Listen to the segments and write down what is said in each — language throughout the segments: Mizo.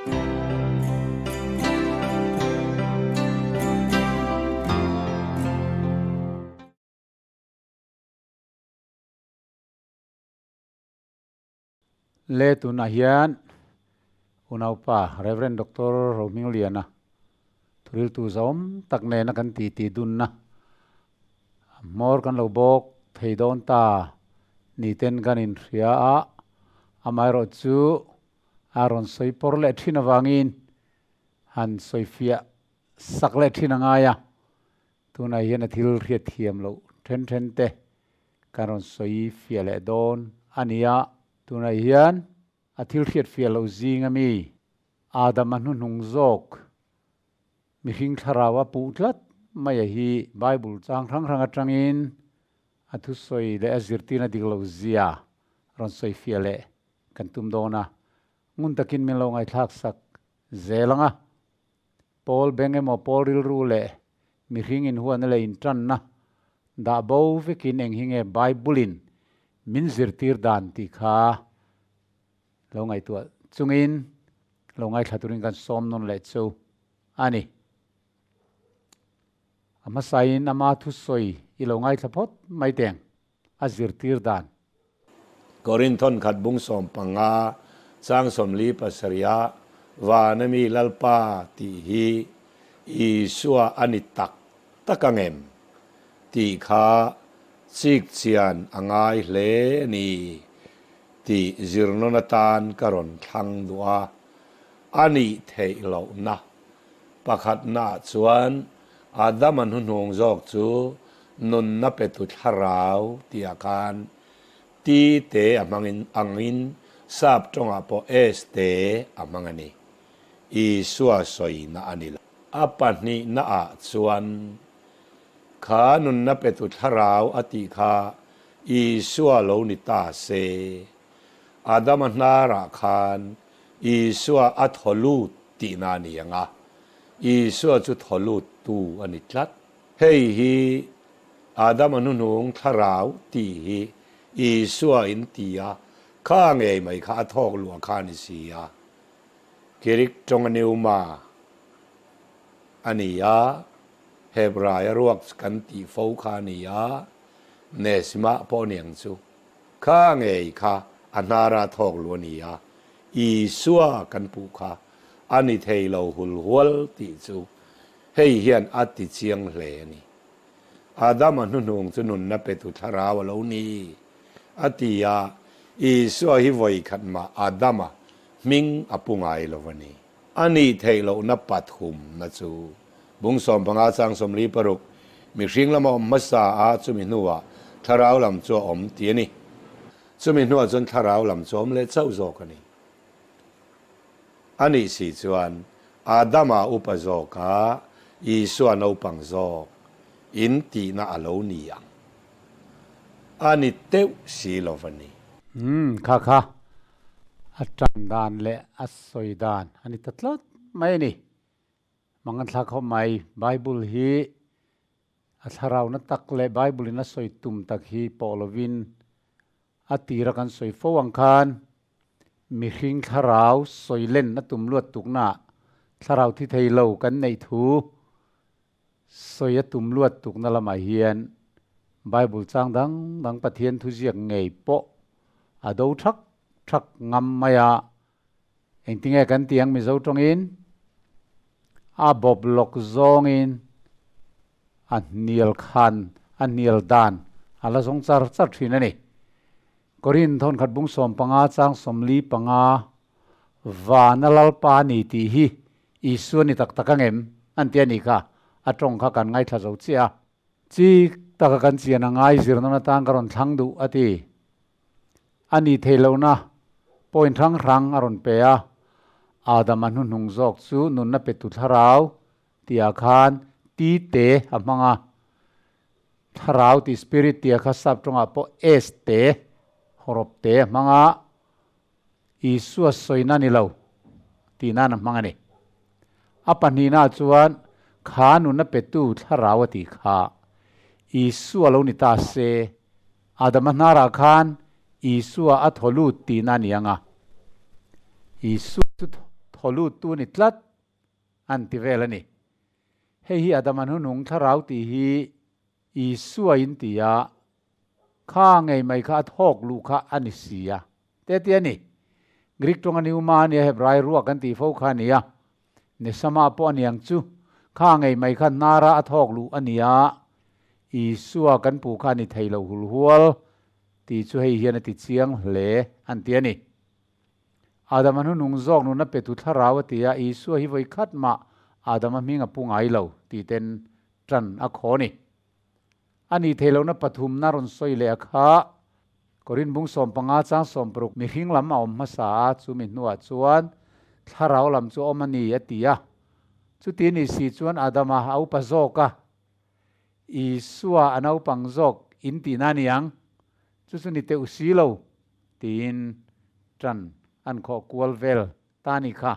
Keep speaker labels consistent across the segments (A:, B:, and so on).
A: Le tunah hian unaupa Rev. Doctor Rohmingliana thuriltu zawm tak nena kan titi dunna hmawr kan lo bawk thei dawn ta niten kan inhria a, amaherawh chu a rawn sawi pawr leh thin avangin han sawifiah sak leh thin a ngai a, tunah hian a thil hriat thiam loh then then te kan rawn sawi fiah leh dawn a ni a. Tunah hian a thil hriat fiah loh zing ami Adama hnuhnung zawk mihring thlarau a puh tlat mai a hi Bible chang hrang hrang atangin a thusawi leh a zirtirna dik lo zia rawn sawi fiah leh kan tum dawn a, ngun takin min lo ngaihthlak sak zel ang a. Pawl beng emaw pawl rilru leh mihring inhuatna leh intanna dah bo vekin eng hi nge Bible-in min zirtir dan tih kha lo ngaihtuah chungin lo ngaithla turin kan sawm nawn leh chu a ni. A hmasain ama thusawi i lo ngaithla phawt mai teng a zirtir dan.
B: Korinthon khat bung 15 chang 47 vana mi Lalpa tih hi Isua a ni tak tak ang em tih kha chik chian a ngai hle a ni tih zirnawn atan ka rawn thlang duh a, a nih theih lohna pakhatnaah chuan Adama hnuhnung zawk chu nunna petu thlarau tihah khan T te a hmangin angin sap tawngah pawh S te a hmang a ni. Isua sawina a ni lo. A pahnihnaah chuan kha nunna petu thlarau a tih kha Isua lo ni ta se. Adama hnarah khan Isua a thaw lut tihna a ni ang a, Isua chu thaw luttu a ni tlat. Hei hi Adama hnuhnung thlarau tih hi Isua in ti a, kha ngei mai kha a thawk luah kha a ni si a. Greek tawnga pneuma a ni a, Hebrai a ruak kan tih fo kha a ni a, Neshama pawh a ni ang chu. Kha ngei kha a hnara thawk luh a ni a, Isua kan puh kha a ni thei lo hulhual tih chu hei hian a ti chiang hle a ni. Adama hnuhnung chu nunna petu thlarau a lo ni, a ti a, Isua hi vawi khat mah Adama hming a pu ngai lo a ni. A nih theih lohna pathumna chu bung 15 chang 46, mihring lama awm hmasa a chumi hnuah thlarau lam chu a awm tih a ni. Chumi hnuah chuan thlarau lam chu a awm leh chauh zawk a ni. A nih si chuan Adama upa zawka Isua naupang zawk in tihna a lo ni ang. A ni teuh si lo va ni.
A: Umm kha kha a tan dan leh a sawi dan a ni ta tlat mai a ni. Mangan thlak khawp mai Bible hi a thlarauna tak leh Bible in a sawi tum tak hi pawh lovin A tira kan sawi fo ang khan mihring thlarau sawi len a tum luat tuknaah thlarau thi thei lo kan neih thu sawi a tum luat tukna lamah hian Bible chang dang dang Pathian thuziak ngei pawh a do thak thak ngam mai a. Engtinge kan tih ang Mizo tawngin a bawp lawk zawngin a hnial khan a hnial dan a la zawng char char thin a ni. Korin thawnkhat bung 15 chang 45 Vana Lalpa ni tih hi Isua ni tak tak angem an ti a nih kha a tawng kha kan ngaithla zo chiah a. Chik taka kan chian a ngai zir nawn atan ka rawn thlang duh a ti. A ni thei lohna point hrang hrang a rawn pe a, Adama hnuhnung zawk chu nunna petu thlarau tihah khan ti te a hmang a, thlarau tih spirit tihah kha sap tawngah pawh s te, hawrawp te a hmang a, Isua sawina ni lo tih nan a hmang a ni. A pahnihnaah chuan kha nunna petu thlarau a tih kha Isua lo ni ta se, Adama hnarah khan Isua a thaw lut tihna a ni ang a. Isua chu thaw lut tu ni tlat an ti vel a ni. Hei hi Adama hnunung thlarau tih hi Isua in ti a, kha ngei mai kha a thawk luh kha a ni si a, te ti a ni. Greek tawnga pneuma a nia, Hebrai ruak an tih fo kha a ni a, Nesama pawh a niang chu, kha ngei mai kha hnara a thawk luh a ni a, Isua kan pu kha a ni thei lo hulhual tih chu hei hian a ti chiang hle an ti a ni. Adama hnunung zawk nuna petu thlarau a ti a, Isua hi vawi khat mah Adama hming a pu ngai lo tih ten tan a khaw ni. A nih theih lohna pathumna rawn sawi leh a kha. Korin bung 15 chang 60 mihring lam a awm hmasa a, chumi hnuah chuan thlarau lam chu a awm a ni a ti a. Chuti ni si chuan Adama a upa zawk a, Isua a naupang zawk in tihna a ni ang, chu chu ni teuh si lo tiin tan an khawh kual vel ta ni kha.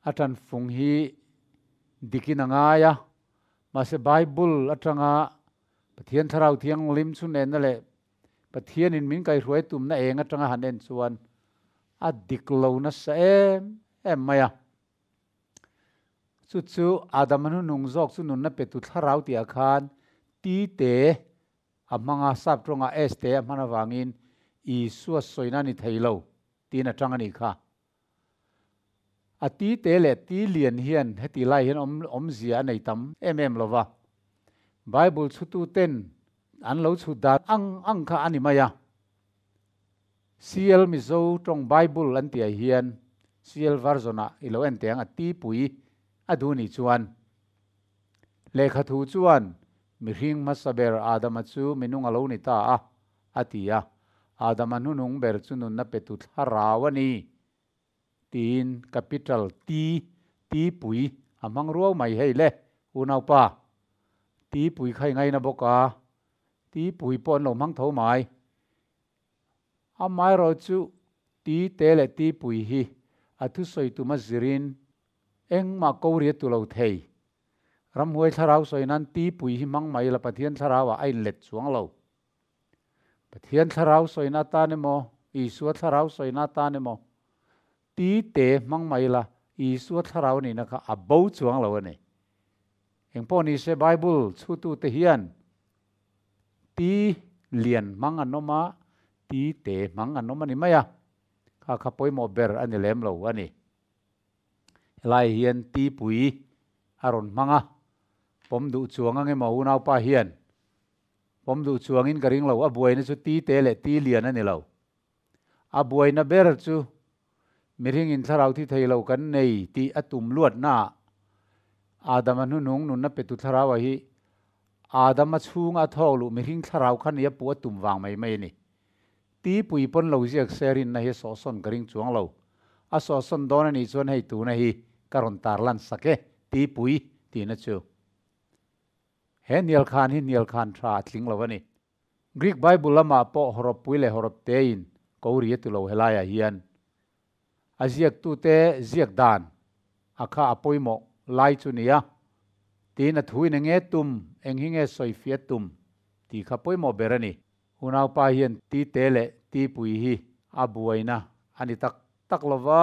A: A tan fung hi dikin a ngai a, mahse Bible atanga Pathian Thlarau Thianghlim chu nenna leh Pathianin min kaihruai tumna eng atanga han en chuan a dik lo nasa em em mai a. Chu chu Adama hnunung zawk chu nunna petu thlarau tihah khan ti te a hmang a, sap tawngah S te a hman avangin Isua sawina a ni thei lo tiin a tang a nih kha. A ti te leh ti lian hian heti lai hian awm awmzia a nei tam em em lo va. Bible chhututen an lo chhut dan ang ang kha a ni mai a. CL Mizo tawng Bible an tihah hian CL version ah i lo en teh ang a ti pui a duh nih chuan. Lehkha thu chuan mihring hmasa ber Adama chu minung a lo ni ta a, a ti a. Adama hnunung ber chu nunna petu thlarau a ni tiin capital T, ti pui a hmang ruau mai hei le, unaupa. Ti pui kha i ngaina bawk a, ti pui pawh an lo hmang tho mai. Amaherawhchu, ti te leh ti pui hi a thusawi tuma zirin engmah ko ri a tu lo thei. Ramhuai thlarau sawi nan ti pui hi hmang mai la Pathian thlarauah a inlet chuang lo. Pathian thlarau sawina atan emaw, Isua thlarau sawina atan emaw, ti te hmang mai la Isua thlarau nihna kha a bo chuang lo a ni. Engpawh nise Bible chhutute hian Ti lian hmang an awm a, ti te hmang an awm a ni mai a, kha kha pawimawh ber a ni lem lo a ni. Helai hian ti pui a rawn hmang a, pawm duh chuang ang emaw unaupa hian pawm duh chuangin ka ring lo, a buaina chu ti te leh ti lian a ni lo. A buaina ber chu mihringin thlarau thi thei lo kan nei tih a tum luatnaah Adama hnunung nunna petu thlarau ah hi Adama chhunga a thawk luh mihring thlarau kha nia puh a tum vang mai mai a ni. Ti pui pawn lo ziak se rinna hi a sawhsawn ka ring chuang lo. A sawhsawn dawn a nih chuan hei tuna hi ka rawn tarlan sak e, ti pui tihna chu. He hnialkhan hi hnialkhan tha a tling lo a ni. Greek Bible lamah pawh hawrawppui leh hawrawp tein ko ri a tu lo helaiah hian a ziaktute ziak dan a kha a pawimawh lai chu nia tiin a thuin eng nge tum, eng hi nge sawifiah tum tih kha pawimawh ber a ni. Unaupa hian ti te leh ti pui hi a buaina a ni tak tak lova,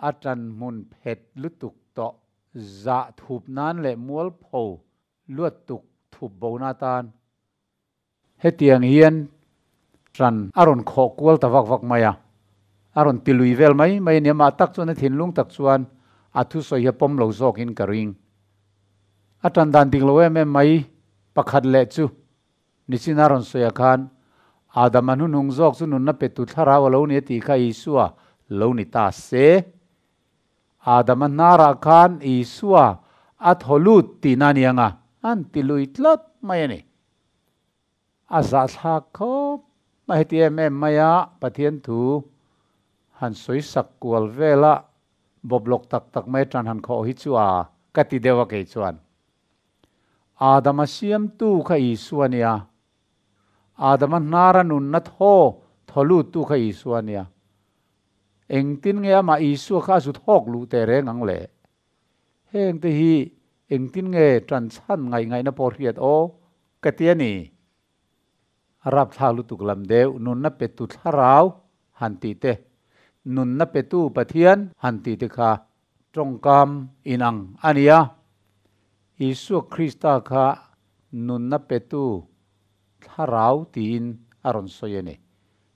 A: a tan hmun phet lutuk tawh zah thup nan leh mualpho luat tuk thup bona atan Hetiang hian ṭan a rawn khawh kual ta vak vak mai a, a rawn ti lui vel mai mai a ni. Amah tak chuan a thinlung tak chuan a thusawi hi a pawm lo zawkin ka ring. A ṭan dan dik lo em em mai pakhat leh chu nichin a rawn sawi ah khan Adama hnuhnung zawk chu nunna petu thlarau a lo ni a tih kha Isua lo ni ta se. Adama hnarah khan Isua a thaw lut tihna a ni ang a, an ti lui tlat mai a ni. A zahthlak khawp a heti em em mai a, Pathian thu han sawi sak kual vela bawplawk tak tak mai atan han khawh hi chu a ka ti deuh a kei chuan. Adama siamtu kha Isua nia, Adama hnara nunna thaw thaw luttu kha Isua nia. Engtin nge amah Isua kha a zut hawk luh teh reng ang le? Heng te hi engtin nge tan chhan ngaih ngaihna pawh hriat aw ka ti a ni. A rapthlak lutuk lam deuh nunna petu thlarau han tih te, Nunna petu Pathian han tih te kha tawngkam inang a ni a. Isua Krista kha nunna petu thlarau tiin a rawn sawi a ni.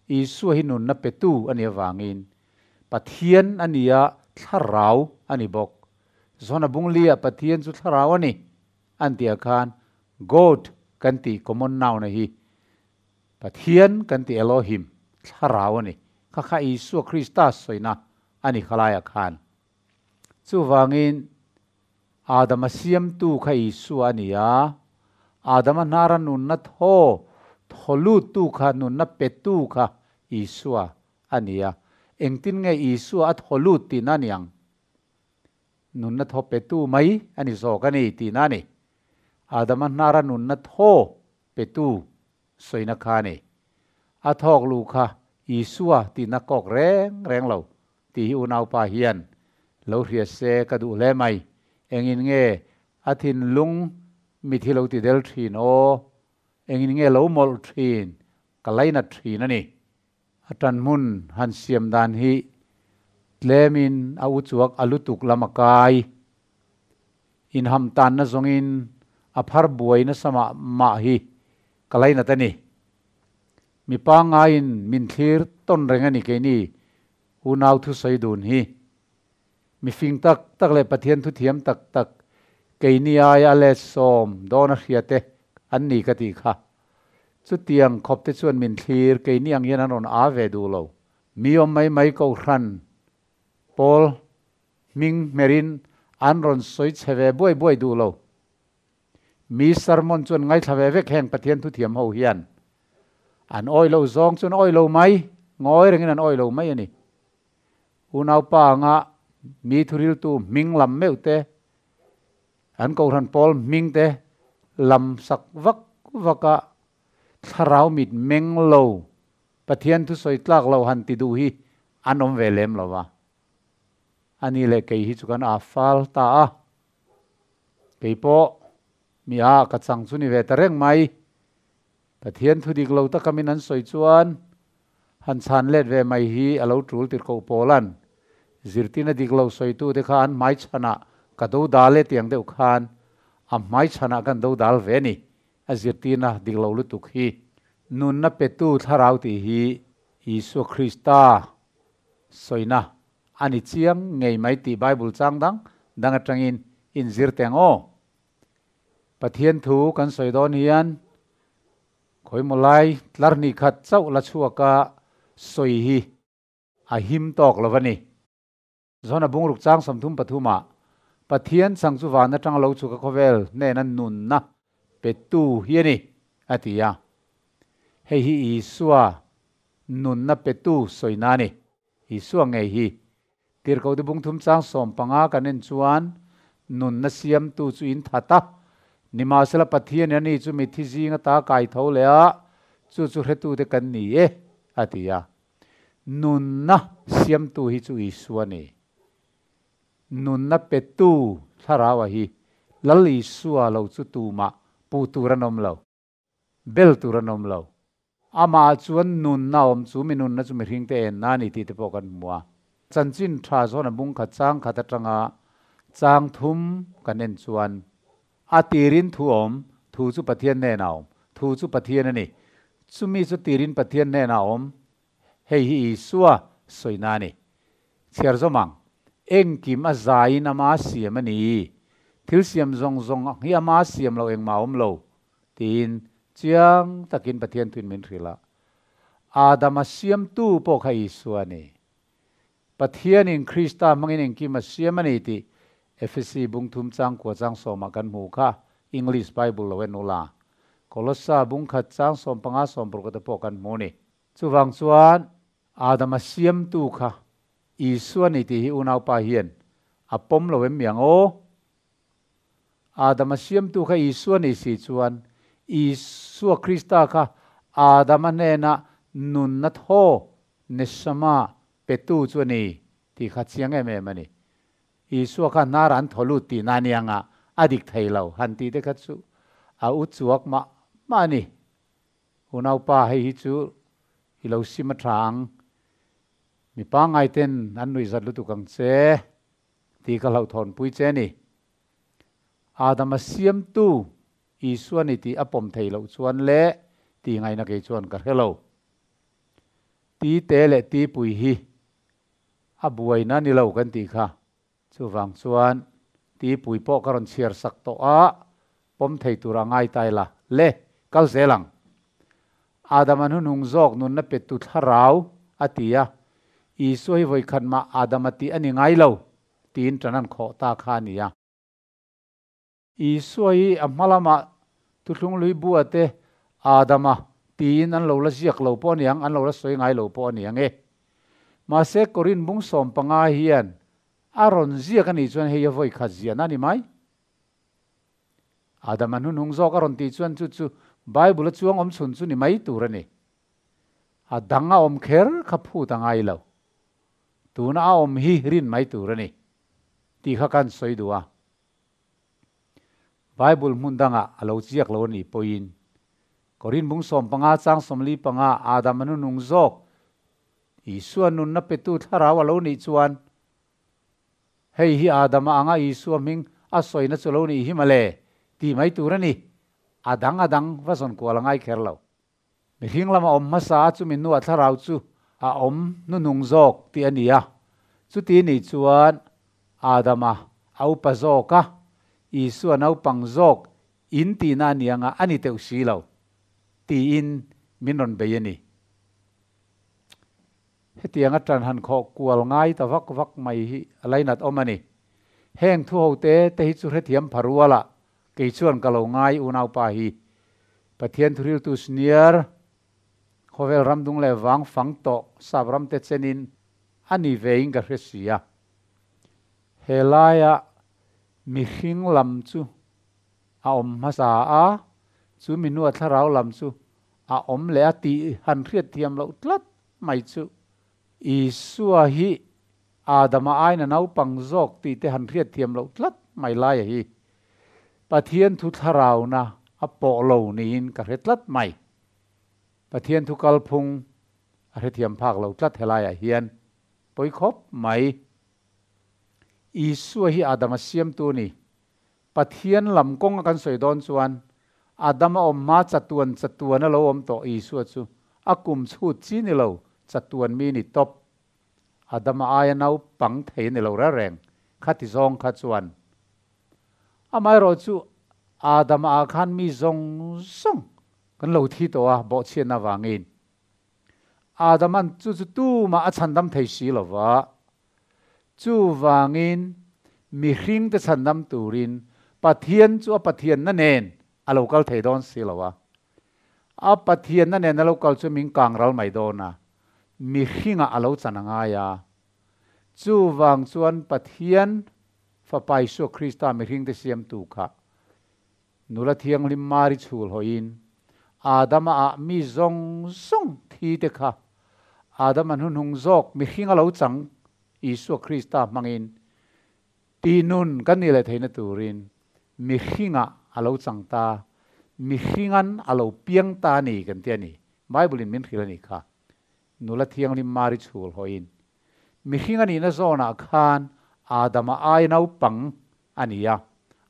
A: Isua hi nunna petu a nih avangin Pathian a ni a, thlarau a ni bawk. Zona bunglia Pathian chu thlarau a ni an tih ah khan God kan tih common noun a hi Pathian kan tih Elohim thlarau a ni. Kha kha Isua Krista sawina a ni khalaiah khan. Chuvangin Adama siamtu kha Isua a ni a, Adama hnara nunna thaw thaw luttu kha nunna petu kha Isua a ni a. Engtin nge Isua a thaw lut tihna a ni ang? Nunna thaw petu mai a ni zawk a ni tihna a ni. Adama hnara nunna thaw petu sawina kha a ni. A thawk luh kha Isua tihna kawk reng reng lo tih hi unaupa hian lo hria se ka duh hle mai. Engin nge a thinlung mit hi lo ti del thin aw? Engin nge lo mawlh thin? Ka lainat thin a ni. A tanhmun han siam dan hi tlemin a uchuak a lutuk lam a kai. Inham tanna zawngin a phar buai nasa mah mah hi ka lainat a ni. Mi pangaiin min thlir tawn reng a ni keini unau thusawi dun hi. Mi fing tak tak leh Pathian thuthiam tak tak keini aia a let sawm dawn a hria te an ni ka tih kha. Chutiang khawp te chuan min thlir keini ang hian an rawn a ve duh lo. Mi awm mai mai kohhran pawl hming hmerin an rawn sawi chhe ve buai buai duh lo. Mi sermon chuan ngaithla ve vek heng Pathian thuthiam ho hian an awih loh zawng chuan awih lo mai, ngawi rengin an awih lo mai a ni. Unaupa anga mi thuriltu hming lam meuh te, an kohhran pawl hming te lam sak vak vak a, thlarau mit meng lo, Pathian thusawi tlak lo han ti duh hi an awm ve lem lo va. A ni leh kei hi chu kan a fal ta a. Kei pawh mi a ka chang chu ni ve ta reng mai. Pathian thu dik lo taka min an sawi chuan han chhan let ve mai hi a lo tul tir koh pawlan zirtina dik lo sawitute kha an hmai chhanah ka do dal e tiang deuh khan a hmai chhanah kan do dal ve a ni. A zirtirna dik lo lutuk hi nunna petu thlarau tih hi Isua Krista sawina a ni chiang ngei mai tih Bible chang dang dang atangin inzir teh ang aw. Pathian thu kan sawi dawn hian khawimaw lai tlar hnih khat chauh la chhuaka sawi hi a him tawk lo a ni. Zona bungruk chang 33 ah Pathian chang chu van atanga lo chhuka khawvel hnena nunna petu hi a ni a ti a. Hei hi Isua nunna petu sawina a ni. Isua ngei hi Tirhkohte bung thum chang 15 kan en chuan nunna siamtu chu in that a, nimahsela Pathian in ani chu mithi zing ata kai tho leh a, chu chu hretute kan ni e, a ti a. Nunna siamtu hi chu Isua a ni. Nunna petu thlarau a hi Lal Isua lo chu tumah puh tur an awm lo. Bel tur an awm lo. Amah chuan nunna awm chu mi nunna chu mihringte enna a ni tih te pawh kan hmu a. Chanchin tha zawn a bung khat chang khat atanga chang thum kan en chuan a tirin thu awm, thu chu Pathian hnenah awm, thu chu Pathian a ni. Chumi chu tirin Pathian hnenah awm, hei hi Isua sawina a ni. Chhiar zawm ang, engkim a zaiin ama siam a ni. Thil siam zawng zawng hi ama siam lo engmah awm lo tiin chiang takin Pathian thuin min hrilh a. Adama siamtu pawh kha Isua a ni. Pathianin Krista hmangin engkim a siam a ni tih Efesi bung thum chang kua chang sawmah kan hmu kha, English Bible lo en ula. Kolossa bung khat chang 15 16 te pawh kan hmu a ni. Chuvang chuan Adama siamtu kha Isua a ni tih hi unaupa hian a pawm lo em mi ang aw? Adama siamtu kha Isua ni si chuan Isua Krista kha Adama hnena nunna thaw neshama petu chu a ni tih kha chiang em em a ni. Isua kha hnar an thaw lut tihna a nianga a dik thei lo han tih te kha chu a u chuak mah mah a ni. Unaupa hei hi chu i lo sim a tha ang. Mi pangngai ten an nuihzat lutuk ang che tih ka hlauhthawnpui che a ni. Adama siamtu Isua ni tih a pawm thei loh chuan le tih ngaihna kei chuan ka hre lo. Ti te leh ti pui hi a buaina ni lo kan tih kha. Chuvang chuan ti pui pawh ka rawn chhiar sak tawh a, pawm thei tur a ngai ta ila. Le, kal zel ang. Adama hnuhnung zawk nunna petu thlarau a ti a, Isua hi vawikhat mah Adama tih a ni ngai lo tiin ṭan an khawh ta kha a ni a. Isua hi a hma lamah Thuthlung Lui bua te Adama tiin an lo la ziak lo pawh a niang, an lo la sawi ngai lo pawh a niang e. Mahse Korin bung 15 hian a rawn ziak a nih chuan hei a vawi khat ziahna a ni mai. Adama hnuhnung zawk a rawn tih chuan chu chu Bible a chuang awm chhun chu ni mai tur a ni. A dang a awm kher kha phut a ngai lo. Tuna a awm hi rin mai tur a ni tih kha kan sawi duh a. Bible hmun dangah a lo chiak lo a nih pawhin, Korin bung 15 chang 45 Adam a nunung zawk, Isua nunna petu thlarau a lo nih chuan, hei hi Adama anga Isua hming a sawina chu lo nih hi mawle tih mai tur a ni. A dang a dang va zawn kual a ngai kher lo. Mihring lama awm hmasa a chumi hnuah thlarau chu a awm hnuhnung zawk tih a ni a. Chuti nih chuan Adama a upa zawk a, Isua naupang zawk in tihna a ni anga a ni teuh si lo tiin min rawn bei a ni. Hetiang a ṭan han khawh kual ngai ta vak vak mai hi a lainat awm a ni. Heng thu ho te te hi chu hrethiam pha rualah Kei chuan ka lo ngai unaupa hi Pathian thuriltu sniar khawvel ramdung leh vang fang tawh sap ramte chenin a ni vein ka hre si a. He laia mihring lam chu a awm hmasa a, chu minua thlarau lam chu a awm leh a tih han hriat thiam loh tlat mai chu Isua hi Adama aina naupang zawk tih te han hriat thiam loh tlat mai laia hi Pathian thu thlarauna a pawh lo niin ka hre tlat mai. Pathian thu kalphung a hrethiam phak lo tlat helaiah hian pawi khawp mai. Isua hi Adama siamtu a ni. Pathian lam kawng a kan sawi dawn chuan Adama awm hma chatuan chatuan a lo awm tawh Isua chu a kum chhut chi ni lo chatuan mi ni tawp. Adama aia naupang thei a ni lo reng reng khati zawng kha chuan. Amaherawh chu Adama ah khan mi zawng zawng kan lo thi tawh a, bawhchhiatna avangin. Adaman chu chu tumah a chhandam thei si lo va, chuvangin mihringte chhandam turin Pathian chu a Pathianna nen a lo kal thei dawn si lo a. A Pathianna nen a lo kal chu min kang ral mai dawn a, mihringah a lo chan a ngai a. Chuvang chuan Pathian Fapa Isua Krista mihringte siamtu kha nula thianghlim Mari chhul hawiin Adama ah mi zawng zawng thi te kha Adama hnuhnung zawk mihring a lo chang Isua Krista hmangin ti nun kan nih leh theihna turin mihringah a lo chang ta, mihringan a lo piang ta a ni kan ti a ni. Bible in min hrilh a nih kha. Nula thianghlim Mari chhul hawiin Mihring a nihna zawnah khan Adama ai naupang a ni a,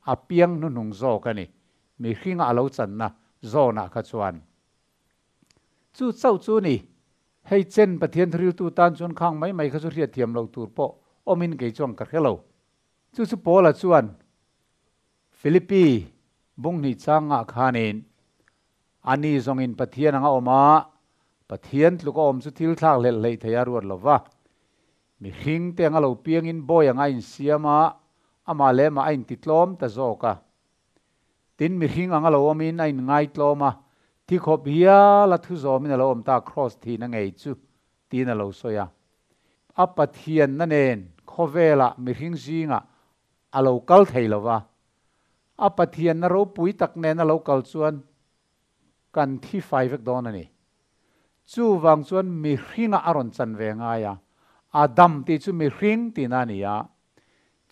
A: a piang hnuhnung zawk a ni. Mihringa a lo channa zawnah kha chuan. Chu chauh chu ni, hei chen Pathian thuriltu tan chuan khang mai mai kha chu hriatthiam loh tur pawh awmin kei chuan ka hre lo. Chu chu Paula chuan Philippi bunghnih changah khanin Ani zawngin Pathian anga awm a, Pathian tluk a awm chu thil thlak hlelh hleih thei a ruat lo va. Mihring te anga lo piangin bawi anga a insiam a, amah leh amah a intitlawm ta zawk a. Tin, mihring anga lo awmin a inngaitlawm a, thi khawp hial a thu zawmin a lo awm ta Kraws thihna ngei chu tiin a lo sawi a. A Pathianna nen khawvelah mihring zingah a lo kal thei lo va, A Pathianna ropui tak nena lo kal chuan kan thi fai vek dawn a ni. Chuvang chuan mihringah a rawn chan ve ngai a, Adam tih chu mihring tihna a ni a.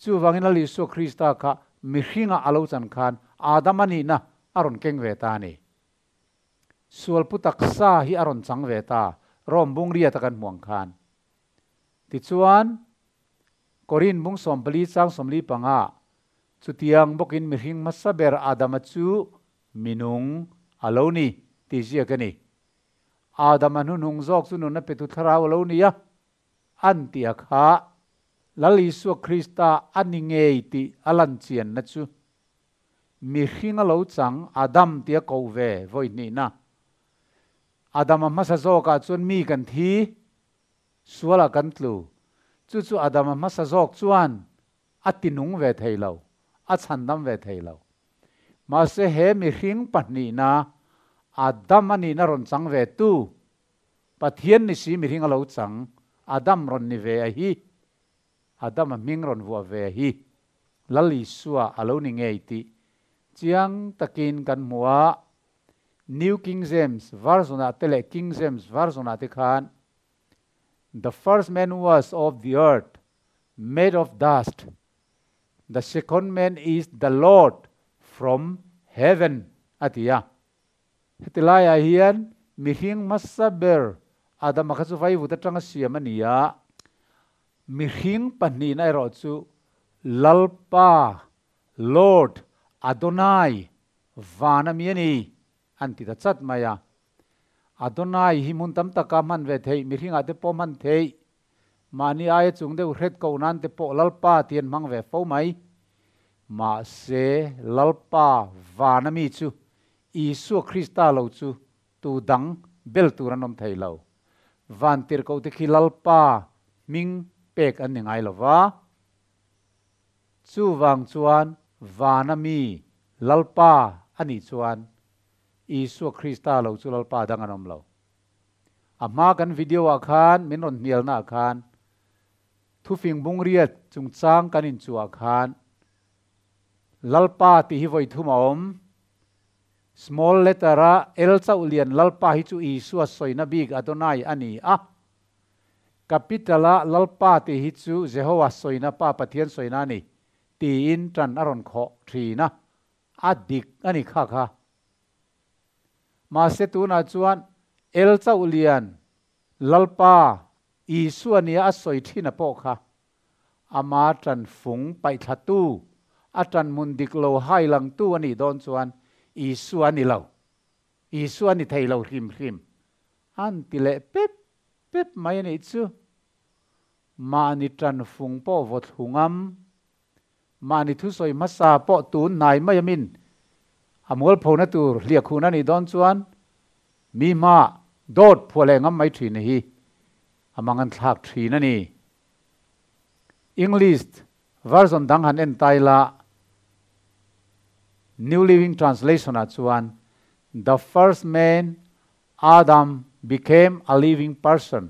A: Chuvangin Lal Isua Krista kha mihringah a lo chan khan Adam a nihna a rawn keng ve ta a ni. Sualpu taksa hi a rawn chang ve ta, Rom bungriata kan hmuh ang khan. Tichuan, Korin bung 14 chang 45, chutiang bawkin mihring hmasa ber Adama chu minung a lo ni tih ziak a ni. Adama hnuhnung zawk chu nunna petu thlarau a lo ni a, an tih a kha Lal Isua Krista a ni ngei tih a lan chianna chu mihring a lo chang Adam tia koh ve vawi hnihna. Adama hmasa zawkah chuan mi kan thi, sualah kan tlu. Chu chu Adama hmasa zawk chuan a ti nung ve thei lo, a chhandam ve thei lo. Mahse he mihring pahnihna Adam a nihna rawn chang ve tu, Pathian ni si mihring a lo chang, Adam rawn ni ve a hi, Adama hming rawn vuah ve a hi, Lal Isua a lo ni ngei tih chiang takin kan hmu a. New King James Version-ah te leh King James Version-ah te khan, The first man was of the earth, made of dust, the second man is the Lord from heaven a ti a. Heti laiah hian mihring hmasa ber Adama kha chu vaivut atanga siam a ni a, mihring pahnihna erawh chu Lalpa, Lord, Adonai, van a mi a ni an ti ta chat mai a. Adonai hi hmun tam taka hman ve theih, mihringah te pawh hman theih, mahni aia chung deuh hret koh nan te pawh Lalpa tih an hmang ve fo mai. Mahse, Lalpa van a mi chu Isua Krista lo chu tu dang bel tur an awm thei lo. Van tirhkoh te khi Lalpa hming pek an ni ngai lo va. Chuvang chuan vana mi Lalpa a nih chuan Isua Krista lo chu Lalpa dang an awm lo. A hma kan video ah khan min rawn hnialna ah khan thufing bungriat chungchang kan inchuah khan Lalpa tih hi vawi thum a awm. Small letter a L chauh lian Lalpa hi chu Isua sawina bik Adonai a ni a. Capital a Lalpa tih hi chu Jehovah sawina Pa Pathian sawina a ni tiin tan a rawn khawh thin a, a dik a ni kha kha. Mahse tunah chuan El chauh lian Lalpa Isua nia a sawi thin a pawh kha ama tan fung paihthlatu, a tan hmun dik lo hai langtu a nih dawn chuan Isua a ni lo, Isua a ni thei lo hrim hrim an ti leh pep pep mai a nih chu. Mahni tan fung pawh vaw thlu ngam, mahni thusawi hmasa pawh tun hnai mai amin a mualphona tur hliakhun a nih dawn chuan mi hma dawt phuah leh ngam mai thin hi a mang an thlak thin a ni. English version dang han en tai la, New Living Translation ah chuan The first man Adam became a living person,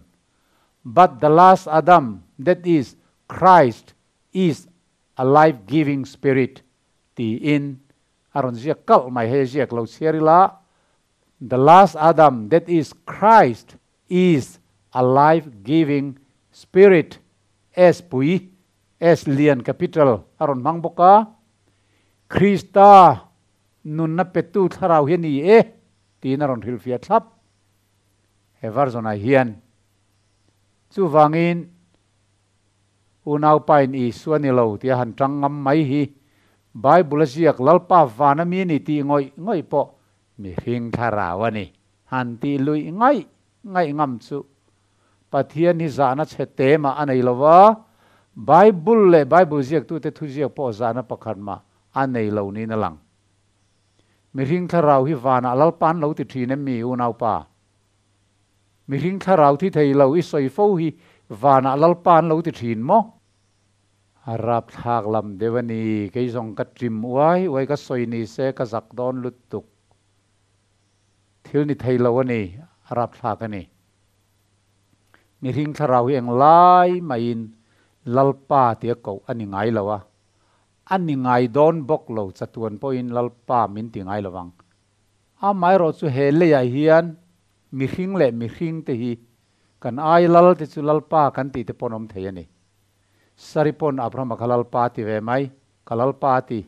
A: but the last Adam, that is, Christ, is a life-giving spirit tiin a rawn ziak kalh mai. Hei a ziak lo chhiar ila, The last Adam, that is, Christ, is a life-giving spirit, S pui, S lian capital a rawn hmang bawk a, Krista nunna petu thlarau hi a ni e tiin a rawn hrilhfiah thlap he version ah hian. Chuvangin unaupain Isua ni lo tia han tang ngam mai hi Bible a ziak Lalpa vana mi a ni tih ngawih ngawih pawh mihring thlarau a ni han tih luih ngaih ngaih ngam chu Pathian hi zahna chhe te mah a nei lo va, Bible leh Bible ziaktute thuziak pawh zahna pakhat mah a nei lo niin a lang. Mihring thlarau hi vanah Lalpa an lo ti thin em mi unaupa? Mihring thlarau thi thei lo i sawi fo hi vanah Lalpa an lo ti thin maw? A rapthlak lam deuh a ni, kei zawng ka ṭim uai uai ka sawi ni se ka zak dawn lutuk. Thil ni thei lo a ni, a rapthlak a ni. Mihring thlarau hi eng lai maiin Lalpa tia koh a ni ngai lo a, a ni ngai dawn bawk lo chatuan pawhin Lalpa min ti ngai lovang. Amaherawh chu he leiah hian mihring leh mihring te hi kan ai lal te chu Lalpa kan tih te pawn awm thei a ni. Sari pawn Abrahama kha Lalpa a ti ve mai, ka Lalpa a ti.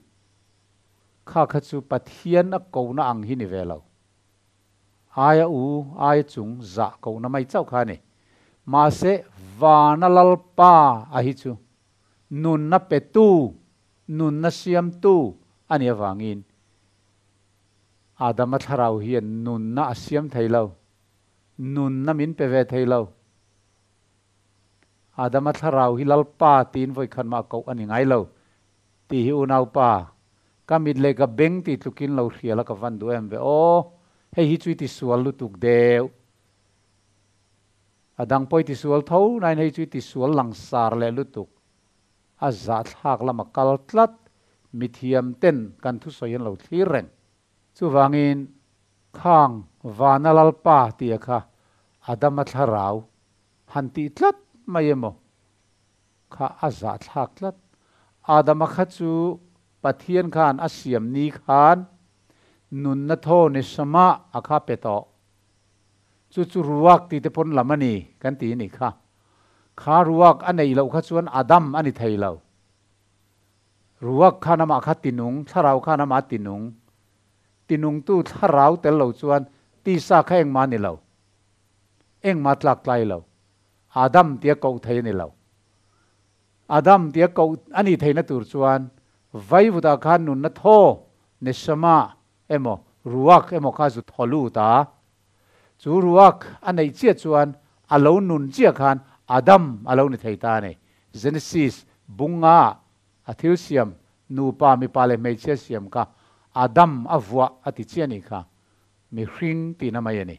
A: Kha kha chu Pathian a kohna ang hi ni ve lo. Aia u, aia chung zah kohna mai chauh kha a ni. Mahse vana Lalpa a hi chu nunna petu, nunna siamtu a nih avangin Adama thlarau hian nunna a siam thei lo, nunna min pe ve thei lo. Adama thlarau hi Lalpa tiin vawikhat mah koh a ni ngai lo tih hi unaupa ka mit leh ka beng tih tlukin lo hrial a ka van duh em ve aw, hei hi chu i tisual lutuk deuh. A dang pawh i tisual tho nain hei chu i tisual langsar leh lutuk. A zahthlak lama kal tlat mithiam ten kan thusawi an lo thlir reng. Chuvangin khang vana Lalpa tia kha Adama thlarau han tih tlat mai emaw kha a zahthlak tlat. Adama kha chu Pathian khan a siam ni khan nunna thaw neshama a kha pe tawh. Chu chu ruak tih te pawn lam a ni kan ti a nih kha. Kha ruak a neih loh kha chuan Adam a ni thei lo. Ruak khan amah kha tinung, thlarau khan amah tinung. Tinungtu thlarau tel lo chuan tisa kha engmah a ni lo. Engmah tlak tlai lo. Adam tia koh thei a ni lo. Adam tia koh a nih theihna tur chuan vaivutah khan nunna thaw, neshama, emaw ruak emaw kha zu thaw lut a. Chu ruak a neih chiah chuan a lo nun chiah khan Adam a lo ni thei ta a ni. Genesis bunga a thil siam nupa mipa leh hmeichhia siam kha Adam a vuah a ti chiah a nih kha. Mihring tihna mai a ni.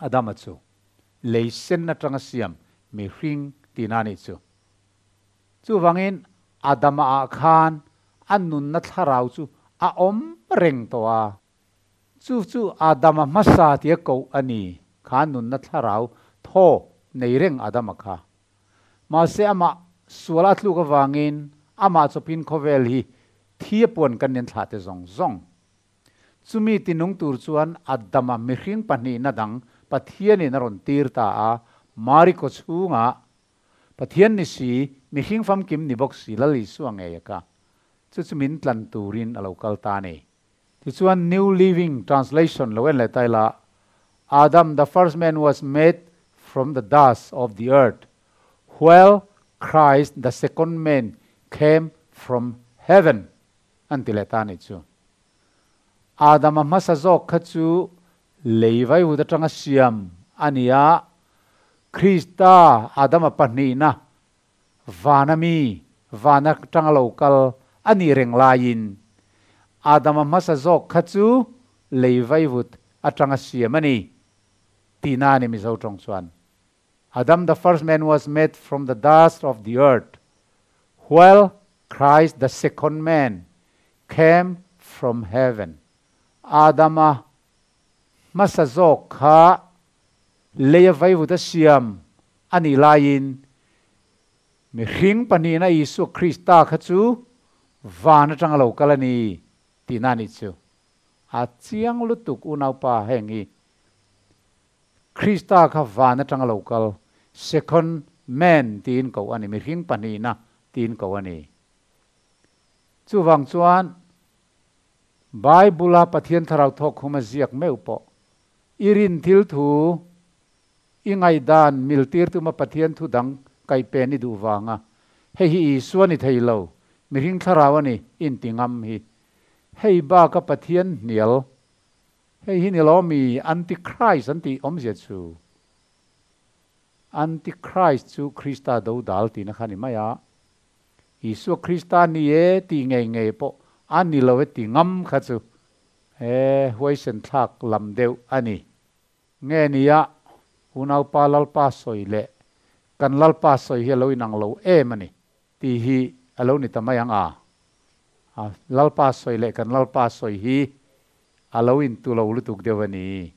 A: Adama chu lei sen atanga siam mihring tihna a nih chu. Chuvangin Adama ah khan a nunna thlarau chu a awm reng tawh a. Chu chu Adama hmasa tia koh a ni kha nunna thlarau thaw nei reng Adama kha. Mahse amah sual a tluk avangin amah chawpin khawvel hi thi a puan kan nen thlah te zawng zawng. Chumi tinung tur chuan Adama mihring pahnihna dang Pathianin a rawn tir ta a, Mari kaw chhungah Pathian ni si, mihring famkim ni bawk si Lal Isua ngei a ka. Chu chu min tlan turin a lo kal ta a ni. Tichuan New Living Translation lo en leh ta ila, Adam the first man was made from the dust of the earth, while Christ the second man came from heaven an ti leh ta a nih chu. Adama hmasa zawk kha chu lei vaihut atanga siam a ni a, Krista Adama pahnihna vana mi, van atanga lo kal a nih reng laiin Adama hmasa zawk kha chu lei vaihut atanga siam a ni tihna a ni Mizo tawng chuan. Adam the first man was made from the dust of the earth, while Christ the second man came from heaven. Adama hmasa zawk kha leia vaivut a siam a nih laiin mihring pahnihna Isua Krista kha chu van atanga lo kal a ni tihna a nih chu. A chiang lutuk unaupa heng hi. Krista kha van atanga lo kal, second man tiin koh a ni, mihring pahnihna tiin koh a ni. Chuvang chuan Bible-a Pathian Thlarau thawkkhum a ziak meuh pawh, i rin thil thu, i ngaihdan mil tir tuma Pathian thu dang kaihpen i duh vanga hei hi Isua ni thei lo, mihring thlarau a ni inti ngam hi. Hei baka Pathian hnial Hei hi ni lo mi Antichrist an tih awmzia chu Antichrist chu Krista do dal tihna kha a ni mai a, Isua Krista ni e tih ngei ngei pawh a ni lo e ti ngam kha chu he huaisen thlak lam deuh a ni. Nge nia unaupa Lalpa sawi leh kan Lalpa sawi hi a lo inang lo em a ni tih hi a lo ni ta mai ang a. Lalpa sawi leh kan Lalpa sawi hi A lo intu lo lutuk deuh a ni.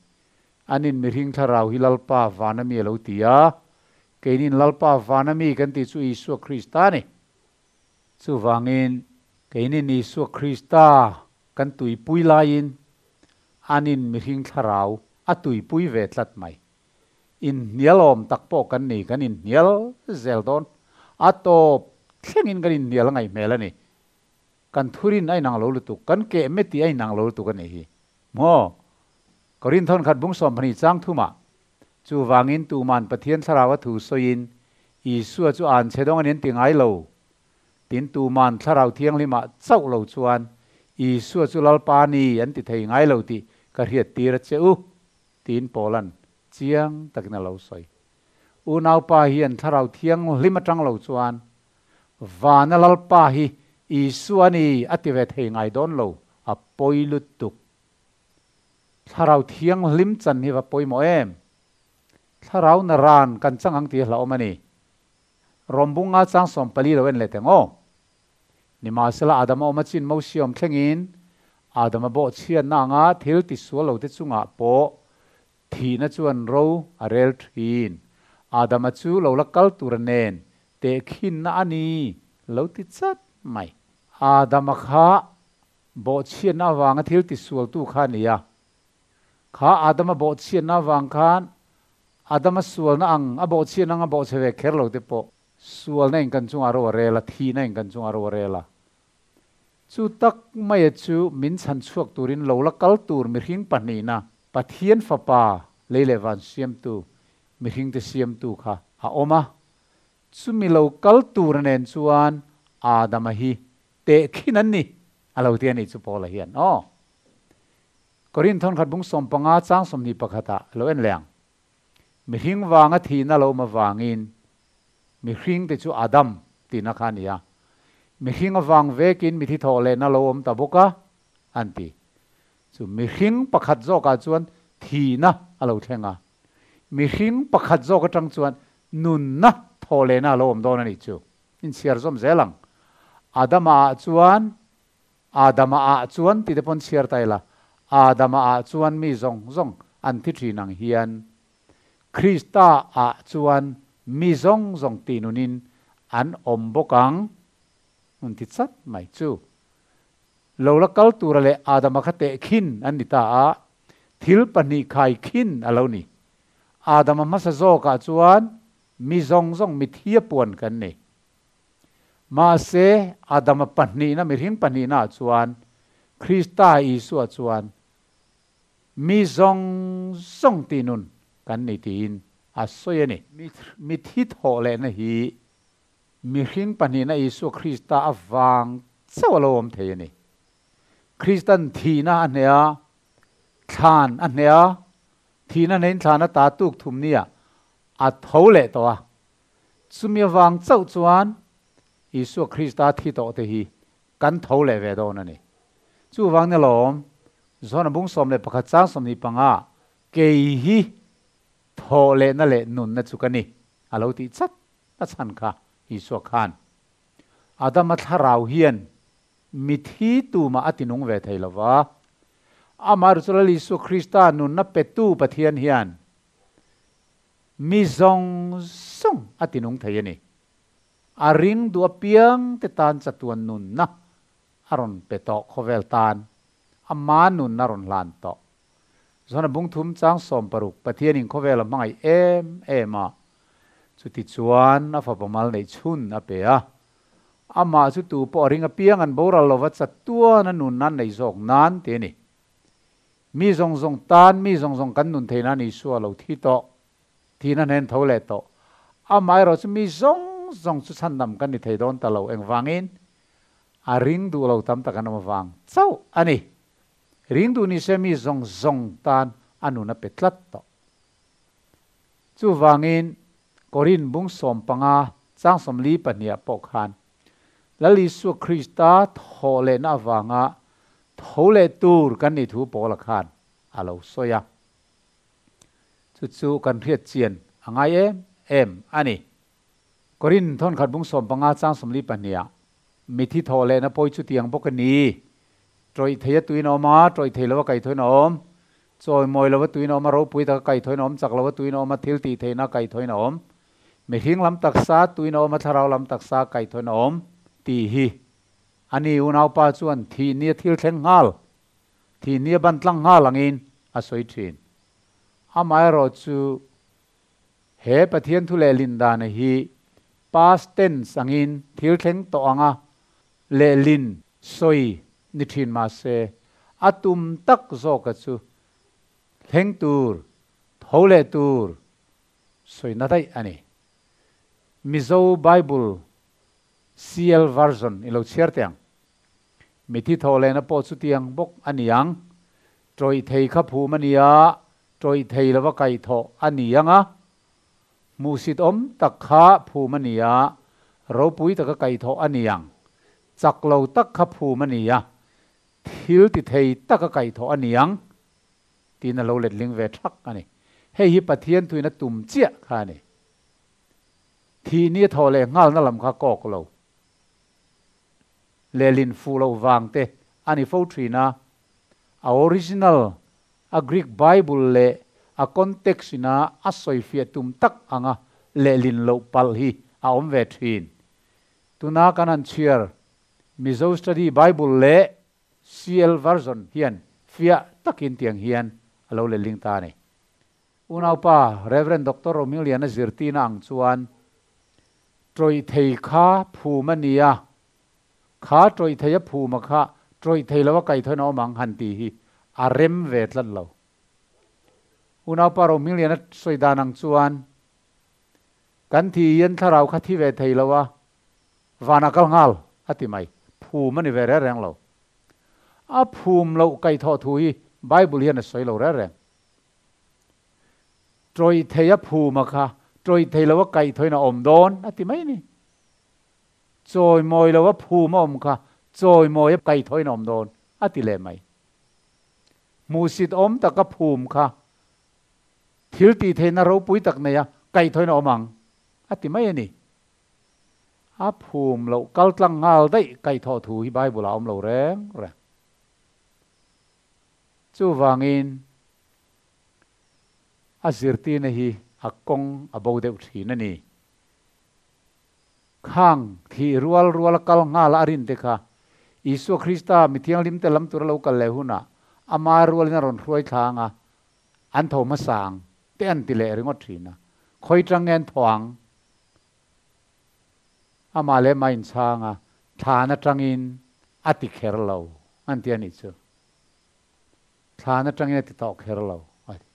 A: Anin mihring thlarau hi Lalpa vana mi a lo ti a, keinin Lalpa vana mi kan tih chu Isua Krista a ni. Chuvangin, keinin Isua Krista kan tuipui laiin anin mihring thlarau a tuipui ve tlat mai. Inhnial awm tak pawh kan ni, kan inhnial zel dawn. A tawp thlengin kan inhnial a ngaih hmel a ni. Kan thurin a inang lo lutuk, kan keh met tih a inang lo lutuk a nih hi. Maw? Korinthon khat bung 12 chang thumah, Chuvangin tuman Pathian Thlaraua thu sawiin Isua chu an chhe dawng a ni an ti ngai lo. Tin, tuman Thlarau Thianghlimah chauh lo chuan Isua chu Lalpa a ni an ti thei ngai lo tih ka hriattir a che u, tiin Paula'n chiang takin a lo sawi. Unaupa hian Thlarau Thianghlim atang lo chuan Vana Lalpa hi Isua a ni a ti ve thei ngai dawn lo, a pawi lutuk. Thlarau Thianghlim chan hi va pawimawh em? Thlarau na ran kan chang ang tih a hlauhawm a ni. Rawmbunga chang 14 lo en leh teng aw. Nimahsela Adama awm a chin Mosia awm thlengin Adama bawhchhiatna anga thil tisual lote chungah pawh thihna chuan ro a rel thin. Adama chu lo la kal tur nen tehkhinna a ni lo ti chat mai. Adama kha bawhchhiatna avanga thil tisualtu kha a ni a. Kha Adama bawhchhiatna avang khan Adama sualna ang a bawhchhiatna anga bawhchhe ve kher lo te pawh sualna in kan chungah ro a rel a, thihna in kan chungah ro a rel a. Chu tak maia chu min chhan chhuak turin lo la kal tur mihring pahnihna, Pathian Fapa lei leh van siamtu, mihringte siamtu kha a awm a. Chumi lo kal tur nen chuan Adama hi tehkhin an ni a lo ti a nih chu Paula hian aw. Korin thawnkhat bung 15 chang 21 ah lo en leh ang. Mihring vanga thihna lo awm avangin mihring te chu Adam tihna kha a ni a. Mihring avang vekin mithi thawh lehna lo awm ta bawk a an ti. Chu mihring pakhat zawkah chuan thihna a lo thleng a. Mihring pakhat zawk atang chuan nunna thawh lehna a lo awm dawn a nih chu. Inchhiar zawm zel ang. Adama ah chuan Adama ah chuan tih te pawn chhiar ta ila, Adama ah chuan mi zawng zawng an thi thin ang hian Krista ah chuan mi zawng zawng tih nunin an awm bawk ang an ti chat mai chu. Lo la kal tura leh Adama kha tehkhin an ni ta a, thil pahnih khaikhin a lo ni. Adama hmasa zawkah chuan mi zawng zawng mithia puan kan ni. Mahse, Adama pahnihna, mihring pahnihnaah chuan Krista Isua chuan mi zawng zawng tih nun kan ni tiin a sawi a ni. Mithi thawh lehna hi mihring pahnihna Isua Krista avang chauh a lo awm thei a ni. Kristan thihna a hneh a, thlan a hneh a, thihna hneiin thlan a ta tuk thum nia a tho leh tawh a. Chumi avang chauh chuan Isua Krista thi tawh te hi kan tho leh ve dawn a ni. Chuvang ni lawm, John-a bung 11 chang 25 kei hi thawh lehna leh nunna chu ka ni, a lo tih chat a chhan kha Isua khan. Adama thlarau hian mithi tumah a tinung ve thei lo va, amaherawhchu Lal Isua Krista nunna petu Pathian hian Mi zawng zawng a tinung thei a ni. A ring duh apiang te tan chatuan nunna a rawn pe tawh khawvel tan ama nunna rawn hlan tawh. Zona bung thum chang 60 Pathianin khawvel a hmangaih em em a, chuti chuan a fapa mal neih chhun a pe a. Amah chu tu pawh a ring apiang an boral lova chatuan a nunna an nei zawk nan ti a ni. Mi zawng zawng tan, mi zawng zawng kan nun theih nan Isua lo thi tawh, thihna hnen tho leh tawh. Amaherawh chu mi zawng zawng chu chhandam kan ni thei dawn ta lo, engvangin? A ring duh lo tam tak an awm avang chauh a ni. Ring duh ni se mi zawng zawng tan a nun a pe tlat tawh. Chuvangin Korin bung 15 chang 42 ah pawh khan Lal Isua Krista thawh lehna avanga tho leh tur kan nih thu Paula khan a lo sawi a. Chu chu kan hriat chian a ngai em em a ni. Korin thawnkhat bung 15 chang 42 ah mithi thawh lehna pawi chu tiang bawk a ni. Tawih thei a tuin a awm a, tawih thei lova kaithawiin a awm. Chawimawi lova tuin a awm a, ropui taka kaithawiin a awm, chak lova tuin a awm a, thil tih theihna kaithawiin a awm. Mihring lam taksa tuin a awm a, thlarau lam taksa kaithawiin a awm tih hi a ni. Unaupa chuan thih nia thil thleng nghal, thih nia ban tlang nghal angin a sawi thin. Amaherawh chu he Pathian thu lehlin dana hi past tense angin thil thleng tawh anga lehlin sawi ni thin mahse a tum tak zawka chu thleng tur, tho leh tur, Sawina daih a ni. Mizo Bible CL version i lo chhiar teh ang. Mithi thaw lehna pawh chutiang bawk a ni ang. Tawih thei kha phum a ni a, tawih thei lova kaihthawh a ni ang a. Hmuhsit awm tak kha phum a ni a, ropui taka kaihthawh a ni ang. Chak lo tak kha phum a ni a, thil ti thei taka kaihthawh a ni ang tiin a lo letling ve thak a ni. Hei hi Pathian thuin a tum chiah kha a ni. Thih ni a thawh leh nghalna lam kha kawk lo. Lehlin fuh loh vang te a ni fo thin a, a original, a Greek Bible leh a context ina a sawifiah tum tak anga lehlin loh palh hi a awm ve thin. Tuna kan han chhiar Mizo Study Bible leh CL version hian fiah takin tiang hian a lo letling ta a ni. Unaupa Rev. Doctor Romiliana zirtirna ang chuan tawih thei kha phum a ni a, kha tawih thei a phum a kha tawih thei lo a kaihthawin a awm ang han tih hi a rem ve tlat lo. Unaupa Romiliana sawi dan ang chuan kan thi hian thlarau kha thi ve thei lo a, vanah kal nghal a ti mai, phum a ni ve reng reng lo. A phum loh kaihthawh thu hi Bible hian a sawi lo reng reng. Tawih thei a phum a kha, tawih thei lo a kaih thawin a awm dawn a ti mai a ni. Chawimawi lo a phum a awm kha, chawimawi a kaih thawin a awm dawn a ti leh mai. Hmuhsit awm tak a phum kha, thil tih theihna ropui tak nei a kaih thawin a awm ang a ti mai a ni. A phum loh kaltlang nghal daih kaih thawh thu hi Bible ah a awm lo reng reng. Chuvangin a zirtirna hi a kawng a bo deuh thin a ni. Khang thih rual ruala kal nghala a rin te kha Isua Krista mi thianghlimte lam tura lo kal leh hunah ama rualin a rawn hruai thlang a, an tho hmasa ang te an ti leh ringawt thin a. Khawi tang nge an thaw ang? Amah leh amah inchhang a, thlan atangin a ti kher lo an ti a nih chu. Thlan atangin a ti tawh kher lo a ti.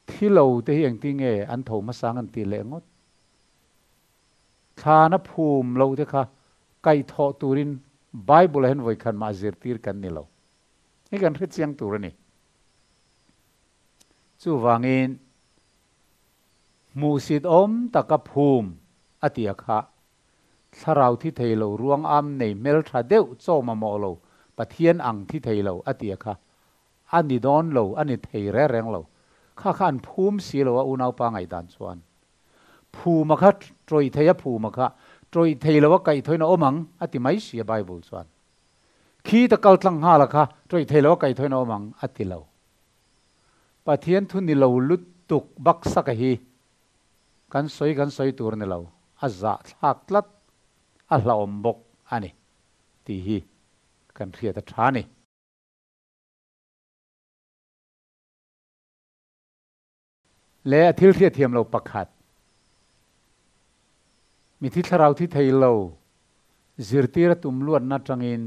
A: Thi lo te hi engtin nge an tho hmasa ang an tih leh ngawt. Thlan a phum lo te kha kaihthawh turin Bible ah hian vawikhat mah zirtir kan ni lo. Hei kan hrechiang tur a ni. Chuvangin hmuhsit awm taka phum a ti a kha Thlarau thi thei lo ruang am nei hmeltha deuh chaw mamawh lo Pathian ang thi thei lo a ti a kha a ni dawn lo a ni thei reng reng lo kha kha an phum si lo a unaupa ngaihdan chuan phum a kha tawih thei a phum a kha tawih thei lo a kaihthawin a awm ang a ti mai si a Bible chuan khi ta kal tlang nghal a kha tawih thei lo a kaihthawin a awm ang a ti lo Pathian thu ni lo lutuk baksak a hi Kan sawi kan sawi tur ni lo, a zahthlak tlat, a hlauhawm bawk a ni tih hi kan hriat a tha a ni. Leh a thil hriatthiam lo pakhat, mithi thlarau thi thei lo zirtir a tum luatna atangin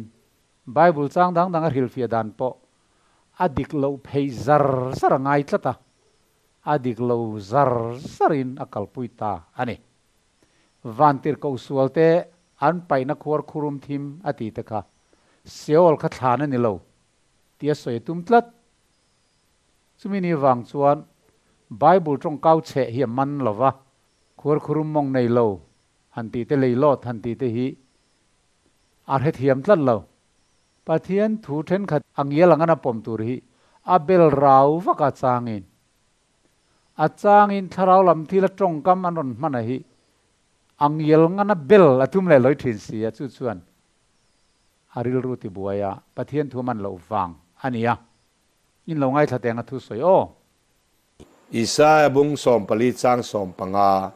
A: Bible chang dang dang a hrilhfiah dan pawh a dik loh pheih zar zar a ngai tlat a, A dik lo zar zarin a kalpui ta a ni. Vantirhkoh sualte an paihna khuar khurum thim a tih te kha Seol kha thlan a ni lo tih a sawi a tum tlat. Chumi ni vang chuan Bible tawngkau chheh hi a man lo va, khuar khurum mawng nei lo han tih te leilawt han tih te hi a hrethiam tlat lo. Pathian thu thenkhat a ngial ang an a pawm tur hi a bel rau vak a changin a changin thlarau lam thil a tawngkam an rawn hman a hi a ngial ngan a bel a tum leh lawi thin si a chu chuan a rilru ti buai a Pathian thu a man loh vang a ni a in lo ngaithla teng a thu sawi aw.
B: Isaiah bung 14 chang 15,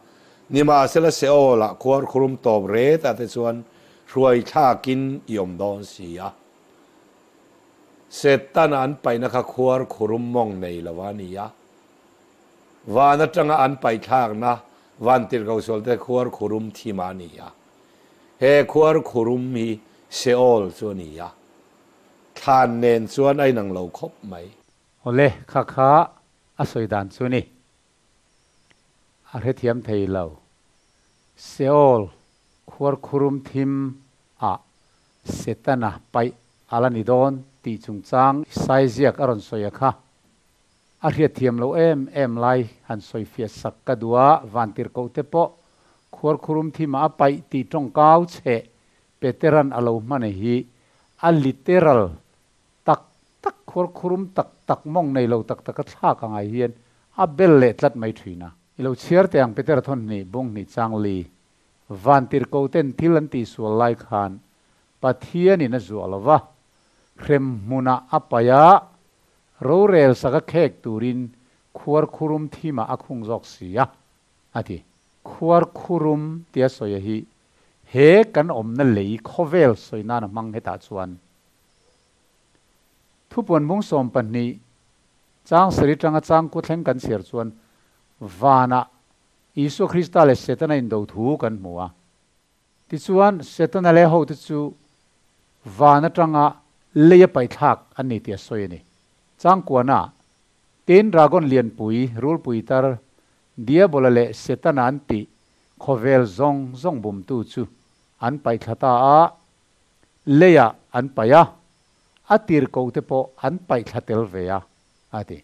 B: Nimahsela Seol-ah khuar khurum tawp ret ah te chuan hruai thlakin i awm dawn si a. Setana an paihna kha khuar khurum mawng nei lo a ni a. Van atanga an paih thlakna vantirhkoh sualte khuar khurum thim a ni a. He khuar khurum hi Seol chu a ni a. Thlan nen chuan a inang lo khawp mai.
A: Awle, kha kha a sawi dan chu ni. a hrethiam thei lo. Seol, khuarkhurum thim ah Setana paih a la ni dawn tih chungchang Isaiziak a rawn sawi a kha. A hriatthiam loh em em lai han sawifiah sak ka duh a, vantirhkoh te pawh khuarkhurum thimah a paih tih tawngkau chheh Peteran a lo hman hi a literal tak tak khuarkhurum tak tak mawng nei lo tak taka thlak a ngai hian a bel leh tlat mai thin a. I lo chhiar teh ang Petera thawn hnih bung hnih chang li vantirhkoh ten thil an tihsual lai khan Pathianin a zuah lo va, hrem hmunah a paih a, rorel sak a khek turin khuarkhurum thimah a khung zawk si a, a ti. Khuarkhurum tia sawi a hi he kan awmna lei khawvel sawi nan a hmang hetah chuan thupuan bung 12 chang sari tanga chang ku thleng kan chhiar chuan vanah Isua Krista leh Setana indo thu kan hmu a. Tichuan, Setana leh hote chu van atanga leia paihthlak an ni tih a sawi a ni. Changkuana, Tin, dragon lianpui, rulpui tar, Diabola leh Setana an tih khawvel zawng zawng bumtu chu an paihthla ta a, leiah an paih a, a tirhkoh te pawh an paihthla tel ve a, a ti.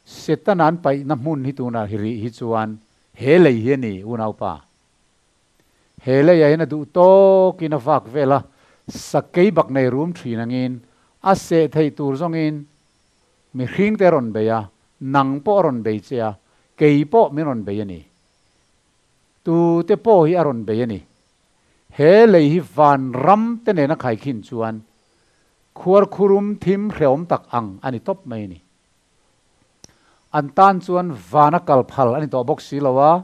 A: Setana an paihna hmun hi tunah hi rih hi chuan he lei hi a ni, unaupa. He leiah hian a duh tawkin a vak vel a, sakei bak nei rum thin angin a seh theih tur zawngin mihring te a rawn bei a, nang pawh a rawn bei che a, kei pawh min rawn bei a ni. Tu te pawh hi a rawn bei a ni. He lei hi van ram te nena khaikhin chuan khuarkhurum thim hrehawm tak ang a ni tawp mai a ni. An tan chuan vana kal phal a ni tawh bawk si lo a,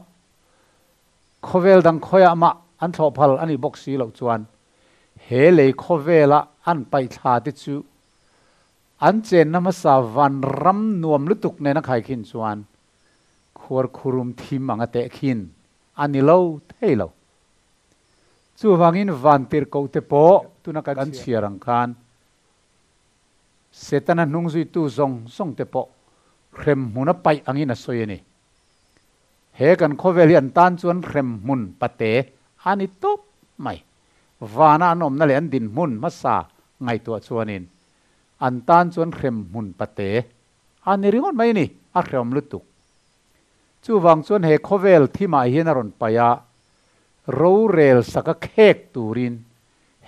A: Khawvel dang khawiah mah an thlawh phal a nih bawk si loh chuan he lei khawvela an paihthla te chu an chenna hmasa vanram nuam lutuk nena khaikhin chuan khuarkhurum thim anga tehkhin a ni lo thei lo. Chuvangin vantirhkoh te pawh tuna kan chhiar ang khan Setana hnungzuitu zawng zawng te pawh hrem hmuna paih angin a sawi a ni. He kan khawvel hi an tan chuan hrem hmun pate a ni tawp mai. Vana an awmna leh an dinhmun hmasa ngaihtuah chuanin an tan chuan hrem hmun pate a ni ringawt mai a ni, a hrehawm lutuk. Chuvang chuan he khawvel thimah hian a rawn paih a, rorel sak a khek turin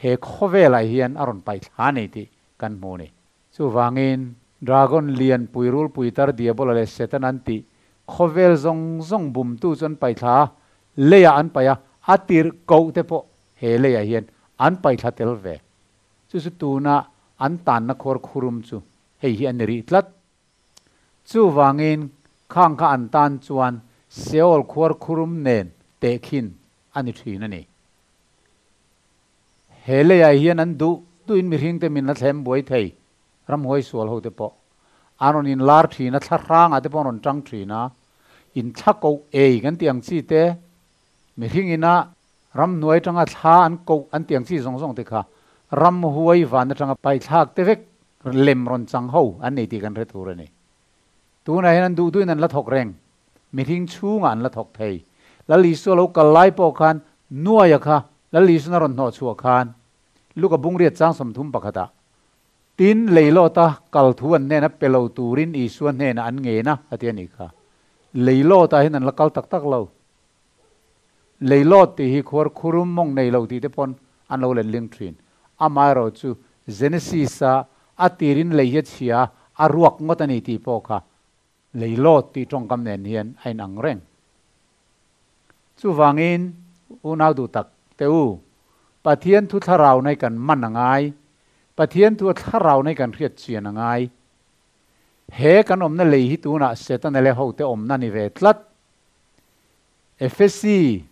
A: he khawvelah hian a rawn paih thla a ni tih kan hmu a ni. Chuvangin, Dragon lian pui rulpui tar Diabola leh Setana an tih khawvel zawng zawng bumtu chu an paihthla a, leiah an paih a, a tirh koh te pawh he leiah hian an paihthla tel ve. Chu chu tuna an tanna khuar khurum chu hei hi a ni rih tlat. Chuvangin, khang kha an tan chuan Seol khuar khurum nen tehkhin a ni thin a ni. He leiah hian an duh duhin mihringte min la thlem buai thei, ramhuai sual hote pawh an rawn inlar thin a, thla hrangah te pawh an rawn tang thin a, inthla koh ei kan tih ang chi te, mihring ina ramhnuai atanga thla an koh an tih ang chi zawng zawng te kha ramhuai van atanga paithlak te vek lem rawn chang ho an nei tih kan hre tur a ni. Tunah hian an duh duhin an la thawk reng, mihring chhungah an la thawk thei. Lal Isua lo kal lai pawh khan Nuaia kha Lal Isuan a rawn hnawh chhuah khan Luka bungriat chang 31ah, Tin, leilawta kal thu an hnena pe lo turin Isua hnenah an ngen a, a ti a nih kha. Leilawtah hian an la kal tak tak lo. Leilawt tih hi khuar khurum mawng nei lo tih te pawn an lo len ling thin. Amaherawhchu Genesis-a a tirin lei hi a chhia a, a ruak ngawt a ni tih pawh kha leilawt tih tawngkam nen hian a inang reng. Chuvangin unau duh tak te u, Pathian thu thlarau nei kan man a ngai, Pathian thu a thlarau nei kan hriat chian a ngai. He kan awmna lei hi tunah Setana leh hote awmna ni ve tlat. Efesi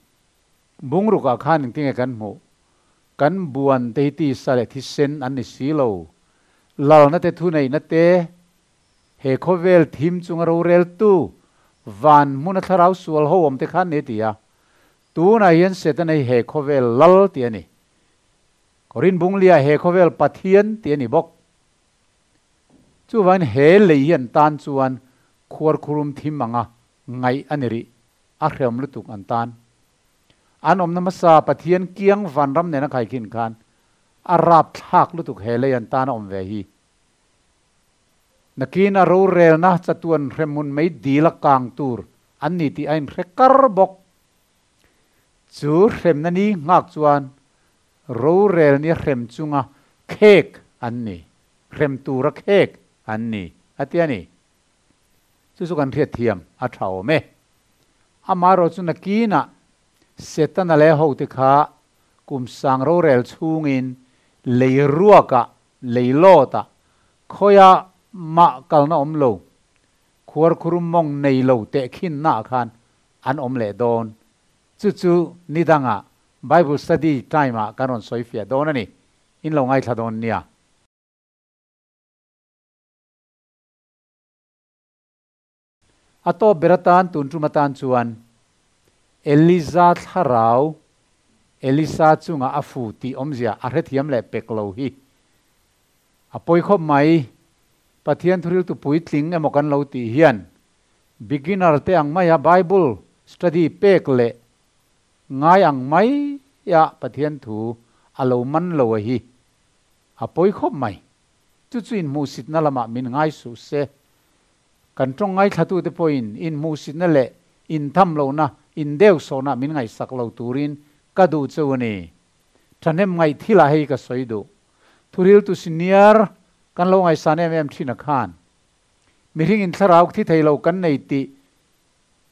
A: bungrukah khan engtinge kan hmuh? Kan buan te hi tisa leh thisen an ni si lo. Lalna te thuneihna te, he khawvel thim chunga roreltu, van hmuna thlarau sual ho awm te khan ni a ti a. Tunah hian Setana hi he khawvel lal tih a ni. Korin bunglia he khawvel Pathian tih a ni bawk. Chuvangin he lei hi an tan chuan khuarkhurum thim anga ngaih a ni rih. A hrehawm lutuk an tan. An awmna hmasa Pathian kiang vanram nena khaikhin khan a rapthlak lutuk he lei an tan a awm ve hi. Nakin a rorelna chatuan hremhmun mei dil a kang tur an ni tih a inhre kar bawk. Chu hremna ni nghak chuan rorel nia hrem chunga khek an ni, hrem tura khek an ni a ti a ni. Chu chu kan hriat thiam a tha awm e. Amaherawh chu nakinah Setana leh hote kha kum sang rorel chhungin lei ruakah, lei lawtah, khawiah mah kalna awm lo, khuarkhurum mawng nei lo tehkhinnaah khan an awm leh dawn. Chu chu ni dangah Bible study time-ah kan rawn sawi fiah dawn a ni. In lo ngaithla dawn nia. A tawp ber atan tun tum atan chuan Eliza thlarau Elisa chunga a fu tih awmzia a hrethiam leh pek lo hi a pawi khawp mai. Pathian thuriltu puitling emaw kan lo tih hian beginner te ang maia Bible study pek leh ngai ang maia Pathian thu a lo man lo a hi a pawi khawp mai. Chu chu inhmuhsitna lamah min ngai suh se. Kan tawng ngaithlatute pawhin inhmuhsitna leh intham lohna, indeuhsawhna min ngaihsak lo turin ka duh cheu a ni. Thahnem ngaih thilah hei ka sawi duh. Thuriltu senior kan lo ngaihsan em em thin a khan. Mihring in thlarau thi thei lo kan nei tih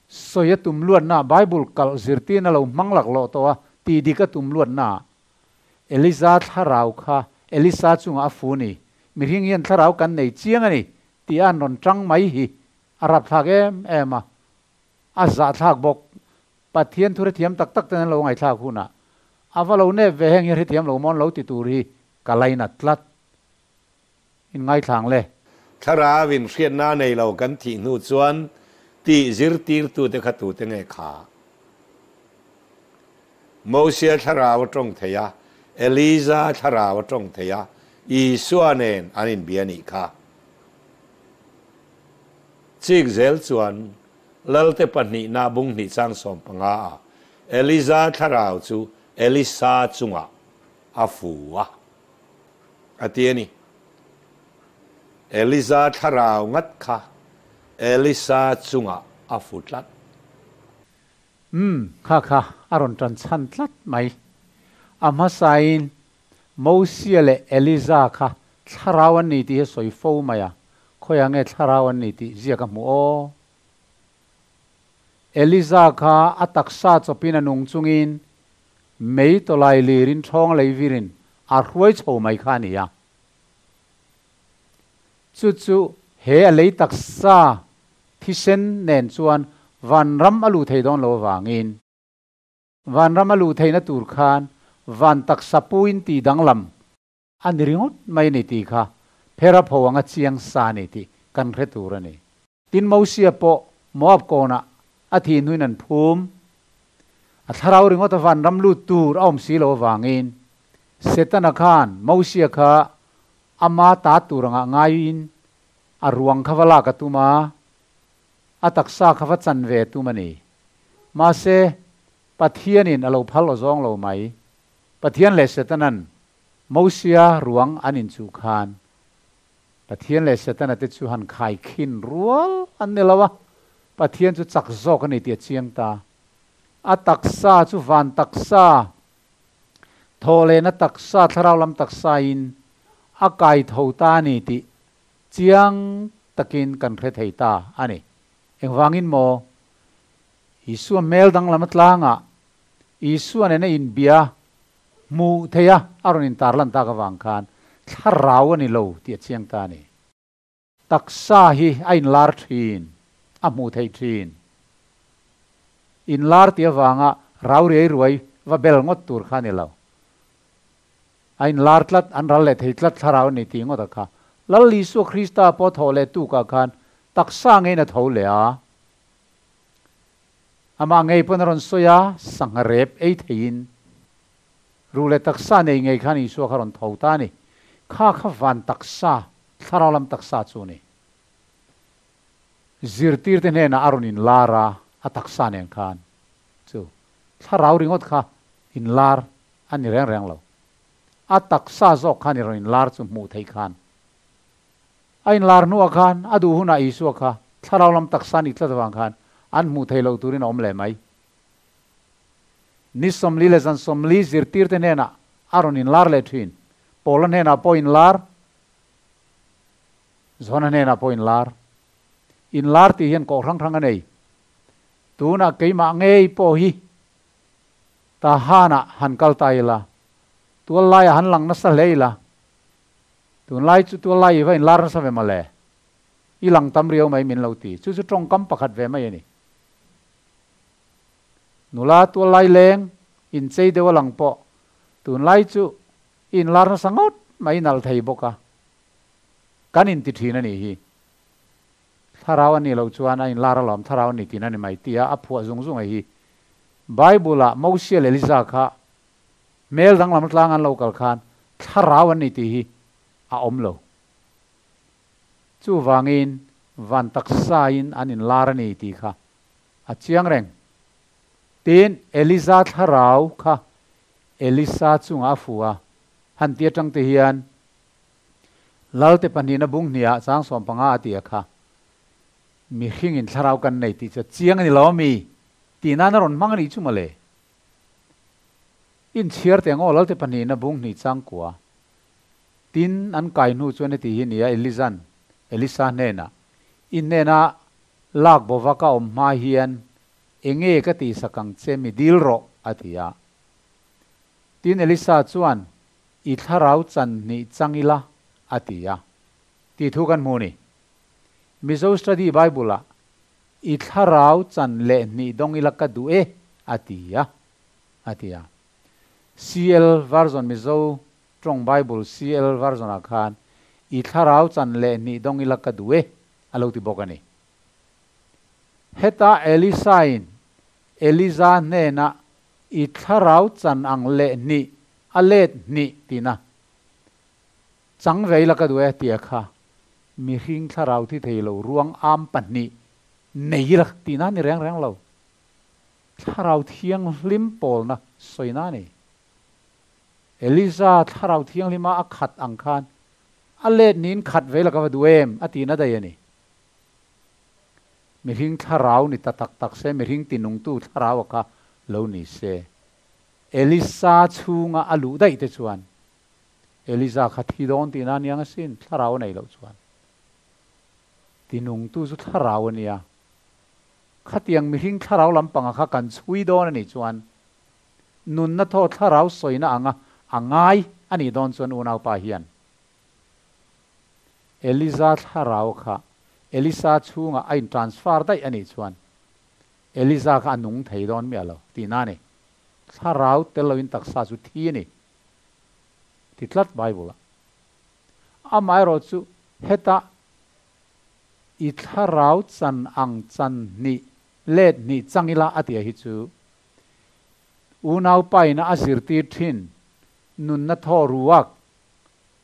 A: sawi a tum luatna Bible kalh zirtirna lo hmang laklawh tawh a tih dik a tum luatna Eliza thlarau kha Elisa chungah a fu ni. Mihring hian thlarau kan nei chiang a ni tih a an rawn tang mai hi a rapthlak em em a, a zahthlak bawk. Pathian thu hrethiam tak tak ten an lo ngaihthlak hunah a va lo nep ve heng hi hrethiam lo mawn lo ti tur hi ka lainat tlat. In ngaithlang le.
B: Thlarau in hriatna nei lo kan thih hnu chuan tih zirtirtute kha tute nge kha? Mosia thlarau a tawng thei a, Eliza thlarau a tawng thei a, Isua nen an inbia nih kha. Chik zel chuan Lalte pahnihna bung hnih chang 15 ah Eliza thlarau chu Elisa chungah a fu a, a ti a ni. Eliza thlarau ngat kha Elisa chungah a fu tlat.
A: Umm, kha kha a rawn tan chhan tlat mai. A hmasain Mosia leh Eliza kha thlarau an ni tih hi a sawi fo mai a, khawiah nge thlarau an ni tih ziak a hmuh aw? Eliza kha a taksa chawpin a nung chungin mei tawlai lirin ṭhawng lei virin a hruai chho mai kha a ni a. Chu chu he a lei taksa Thisen nen chuan vanram a luh thei dawn lo avangin, vanram a luh theihna tur khan van taksa puin tih danglam a ni ringawt mai a ni tih kha phera pho anga chiang sa a ni tih kan hre tur a ni. Tin, Mosia pawh Moab kawnah a thih hnuin an phum. A thlarau ringawta vanram lut tur a awm si lo avangin Setana khan Mosia kha ama ta tur angah ngaiin A ruang kha va lak a tum a, a taksa kha va chan ve a tum a ni. Mahse, Pathianin a lo phal aw zawng lo mai. Pathian leh Setanan Mosia ruang an inchuh khan Pathian leh Setana te chu han khaikhin rual an ni lo a, Pathian chu chak zawk a ni tih a chiang ta. A taksa chu van taksa, thawhlehna taksa, thlarau lam taksain a kai tho ta a ni tih Chiang takin kan hre thei ta a ni. Engvangin maw? Isua hmel danglam atlangah Isua nena inbia hmuh theia a rawn intarlan tak avang khan thlarau a ni lo tih a chiang ta a ni. Taksa hi a inlar thin, a hmuh theih thin. Inlar tih avanga rau riai ruai va bel ngawt tur kha a ni lo. A inlar tlat, an ral leh thei tlat thlarau a ni tih ngawt a kha. Lal Isua Krista pawh thawh leh tukah khan taksa ngeiin a tho leh a. Amah ngei pawn a rawn sawi a, sangha rep ei theiin ruh leh taksa nei ngei khan Isua kha rawn tho ta a ni. Kha kha van taksa, thlarau lam taksa chu a ni. Zirtirte hnenah a rawn inlar a. A taksa nen khan chu thlarau ringawt kha inlar a ni reng reng lo. A taksa zawk khan i rawn inlar chu hmuh theih khan. A inlar hnuah khan a duh hunah Isua kha thlarau lam taksa nih tlat avang khan an hmuh theih loh turin a awm leh mai. Ni 40 leh zan 40 zirtirte hnenah a rawn inlar leh thin. Paula hnenah pawh inlar, Johana hnenah pawh inlar. Inlar tih hian kawh hrang hrang a nei. Tunah keimah ngei pawh hi Tahanah han kal ta ila, tual laiah han lang nasa hle ila, tunlai chu tual lai i va inlar nasa ve mawle, i lang tam riau mai min lo ti. Chu chu tawngkam pakhat ve mai a ni. Nula tual lai leng inchei deuh a lang pawh tunlai chu i inlar nasa ngawt mai i nalh thei bawk a, kan inti thin a nih hi. Thlarau a nih loh chuan a inlar alawm, thlarau a ni tihna a ni mai tia a phuah zung zung a hi. Bible-ah Mosia leh Eliza kha hmel danglam tlang an lo kal khan thlarau an ni tih hi a awm lo. Chuvangin van taksain an inlar a ni tih kha a chiang reng. Tin, Eliza thlarau kha Elisa chungah a fu a, han ti atang te hian Lalte pahnihna bung hniah chang 15 a ti a kha, Mihringin thlarau kan nei tih chu a chiang a ni lo ami? Tih nan a rawn hmang a nih chu mawle. Inchhiar teh ngaw Lalte pahnihna bung hnih chang kua. Tin, an kai hnu chuan heti hi nia Elizan Elisa hnenah, I hnena lak bova ka awm hma hian enge ka tihsak ang che mi dil rawh, a ti a. Tin, Elisa chuan, I thlarau chan hnih chang ila, a ti a. Tih thu kan hmu ni. Mizo Study Bible-ah, I thlarau chan leh hnih dawng ila ka duh e, a ti a, a ti a. CL Version Mizo Tawng Bible CL Version-ah khan, I thlarau chan leh hnih dawng ila ka duh e, a lo ti bawk a ni. Heta Elisa-in Eliza hnenah I thlarau chan ang leh hnih a let hnih tihna chang ve ila ka duh e tia kha mihring thlarau thi thei lo ruang am pahnih nei ila tihna a ni reng reng lo. Thlarau thianghlim pawlna sawina a ni. Eliza thlarau thianghlima a khat ang khan a let niin khat ve ila ka va duh em a tihna daih a ni. Mihring thlarau ni ta tak tak se, mihring tinungtu thlarau a kha lo ni se. Elisa chhunga a luh daih te chuan Eliza kha thi dawn tihna a niang asin, thlarau a nei loh chuan. Tinungtu chu thlarau a nia. Khatiang mihring thlarau lampanga kha kan chhui dawn a nih chuan nunna thaw thlarau sawina anga a ngai a nih dawn chuan unaupa hian Eliza thlarau kha Elisa chhungah a in transfer daih a nih chuan Eliza kha a nung thei dawn miah lo tihna a ni. Thlarau tel loin taksa chu thi a ni ti tlat Bible-ah. Amaherawh chu heta i thlarau chan ang chan hnih let hnih chang ila a tia hi chu unau paina a zirtir thin nunna thaw ruak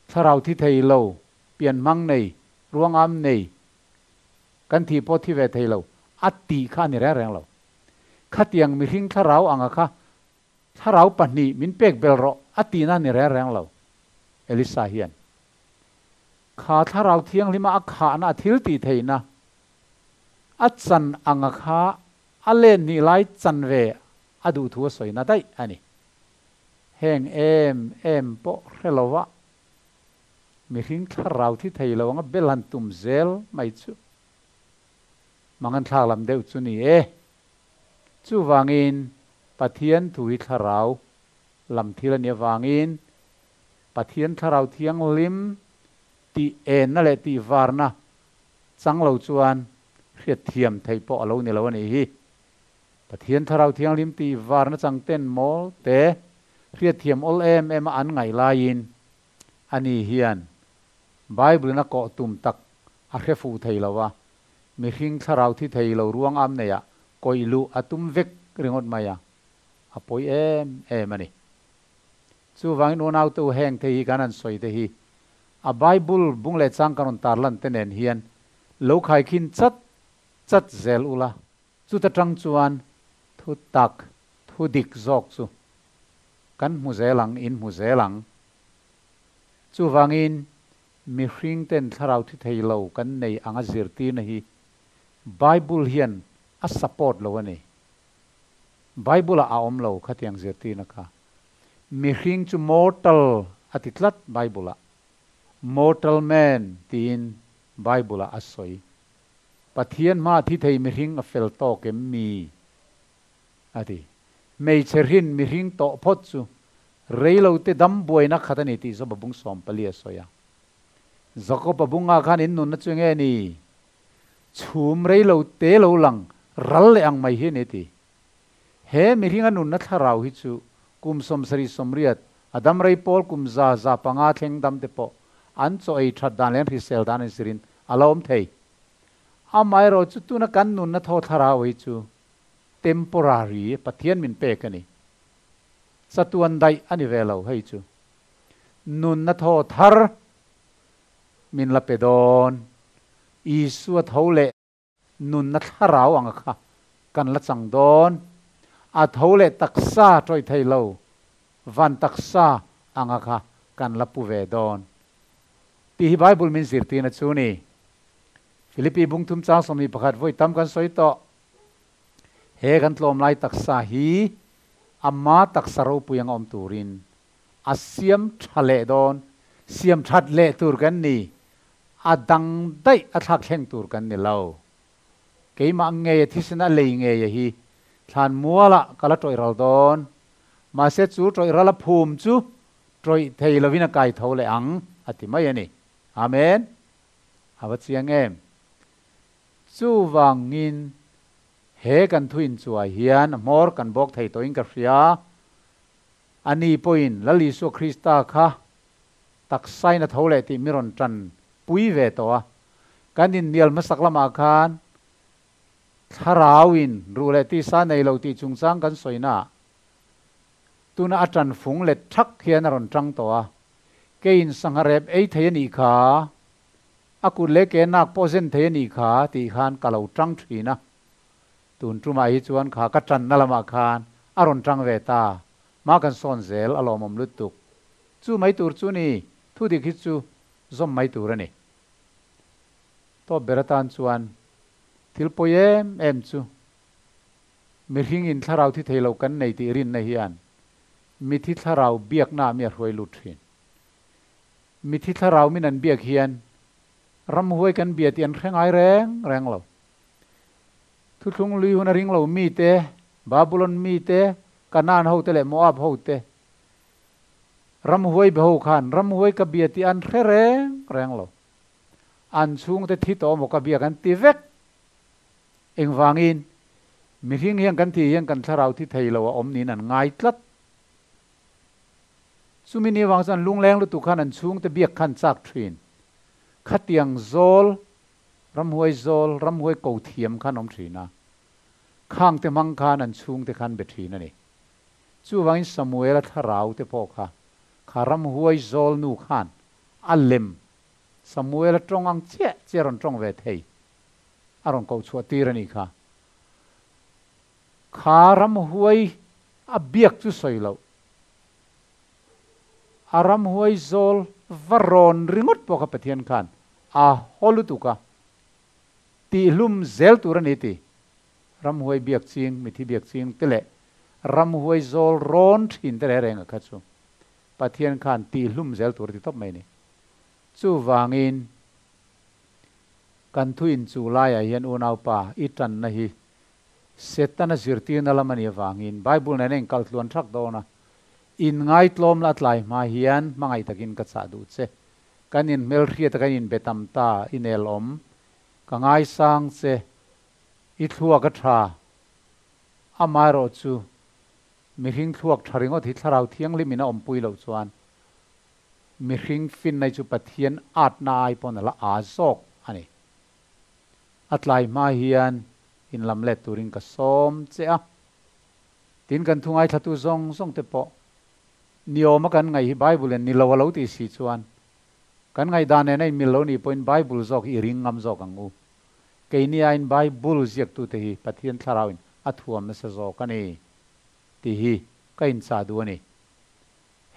A: Thlarau thi thei lo, pian hmang nei, ruangam nei, kan thih pawh thi ve thei lo, a tih kha a ni reng reng lo. Khatiang mihring thlarau anga kha thlarau pahnih min pek bel rawh a tihna a ni reng reng lo, Elisa hian. Kha thlarau thianghlima a khahna a thil tih theihna, a chan anga kha a len hnih lai chan ve a duh thu a sawina daih a ni. Heng em em pawh hre lo a, mihring thlarau thi thei lo anga bel han tum zel mai chu mang an thlak lam deuh chu ni e. Chuvangin Pathian thu hi thlarau lam thil a nih avangin Pathian thlarau thianghlim tih enna leh tih varna chang lo chuan hriatthiam theih pawh a lo ni lo a nih hi. Pathian Thlarau Thianghlim tih varna changten mawl te hriatthiam awl em em a an ngaih laiin ani hian Bible in a kawh tum tak a hre fuh thei lo a, mihring thlarau thi thei lo ruang am neiah kawih luh a tum vek ringawt mai a, a pawi em em a ni. Chuvangin unaute u heng te hi kan han sawi te hi a Bible bung leh chang kan rawn tarlan te nen hian lo khaikhin chat chat zel ula. Chuta tang chuan thu tak, thu dik zawk chu kan hmu zel ang, in hmu zel ang. Chuvangin mihring ten thlarau thi thei lo kan nei anga zirtirna hi Bible hian a support lo a ni. Bible ah a awm lo khatiang zirtirna kha. Mihring chu mortal a ti tlat Bible ah. Mortal man tiin Bible ah a sawi. Pathian hma thi thei mihring a fel tawk em mi? A ti. Hmeichhe hrin mihring tawh phawt chu reilote dam buaina khat a ni tih Joba bung 14 a sawi a. Jakoba bunga khan in nunna chu enge ni? Chhum reilote lo lang ral leh ang mai hi a ni ti. He mihringa nunna thlarau hi chu kum 78 a dam rei pawl kum 105 thleng dam te pawh an chaw ei that dan leh an hrisel dan an zirin a la awm thei. Amaherawh chu tuna kan nunna thaw thlarau hi chu temporary Pathian min pek a ni. Chatuan daih a ni ve lo hei chu. Nunna thaw thar min la pe dawn. Isua tho leh nunna thlarau anga kha kan la chang dawn. A tho leh taksa tawih thei lo van taksa anga kha kan la pu ve dawn. Tih hi Bible min zirtirna chu ni. Philippi bung thum chang 21 vawi tam kan sawi tawh. He kan tlawm lai taksa hi ama taksa ropui anga awm turin a siam tha leh dawn, siam that leh tur kan ni, a dang daih a thlak thleng tur kan ni lo. Keimah ngei a thisen a lei ngei a hi thlan mualah ka la tawih ral dawn. Mahse chu tawih ral a phum chu tawih thei lovin a kai tho leh ang a ti mai a ni. Amen. A va chiang em. Chuvangin he kan thuin chuai hian a hmawr kan bawk thei tawhin ka hria. Ani pawhin Lal Isua Krista kha taksain a tho leh tih mi rawn tan pui ve tawh a. Kan inhnial hmasak lamah khan thlarauin ruh leh tisa nei lo tih chungchang kan sawina ah tuna a tan fung let thak hian a rawn tang tawh a. Keiin sangha rep ei thei a nih kha, a kut leh ke nak pawh zen thei a nih kha tih khan ka lo tang thin a. Tun tumah hi chuan kha ka tanna lamah khan a rawn tang ve ta. Ma kan sawn zel a lawmawm lutuk. Chu mai tur chu ni, thu dik hi chu zawm mai tur a ni. Tawp ber atan chuan thil pawi em em chu mihring in thlarau thi thei lo kan nei tih rinna hian mithi thlarau biakna ah mi a hruai lut thin. Mithi thlarau min an biak hian ramhuai kan bia tih an hre ngai reng reng lo. Thuthlung lui hun a ring lo mi te, Babulon mi te, Kanaan ho te leh Moab ho te ramhuai be ho khan ramhuai ka bia tih an hre reng reng lo. An chhungte thi tawh maw ka bia kan ti vek. Engvangin mihring hian kan thih hian kan thlarau thi thei lo a awm niin an ngai tlat. Chumi ni vang chuan lungleng lutuk khan an chhungte biak khan chak thin. Khatiang zawl, ramhuai zawl, ramhuai ko thiam khan awm thin a. Khangte hmang khan an chhungte khan be thin a ni. Chuvangin Samuela thlarau te pawh kha, kha ramhuai zawl nu khan a lem Samuela tawng ang chiah chiah rawn tawng ve thei a rawn koh chhuah tir a nih kha. Kha ramhuai a biak chu sawi loh. A ramhuai zawl va rawn ringawt pawh kha Pathian khan a haw lutuk a, tihlum zel tur a ni ti. Ramhuai biak ching, mithi biak ching te leh ramhuai zawl rawn thin te reng reng a kha chu Pathian khan tihlum zel tur a ti tawp mai a ni. Chuvangin kan thuin chu laiah hian unaupa i tanna hi Setana zirtirna lam a nih avangin Bible nen a inkalh tluan thak dawn a, inngaitlawm la a tlai hma hian hmangaih takin ka chah duh che. Kan inhmelhriat a kan inbe tam ta, i nel awm, ka ngaisang che, i thluak a tha. Amaherawh chu mihring thluak tha ringawt hi thlarau thianghlim in a awmpui loh chuan mihring finna hi chu Pathian atna ai pawn a la aa zawk a ni. A tlai hma hian in lam let turin ka sawm che a. Tin kan thu ngaithlatu zawng zawng te pawh niawma kan ngaih hi Bible in ni lo a lo tih si chuan kan ngaihdan nen a inmil lo nih pawhin Bible zawk hi i ring ngam zawk ang u. Keini aiin Bible ziaktute hi Pathian thlarauin a thuam nasa zawk a ni tih hi ka inchah duh a ni.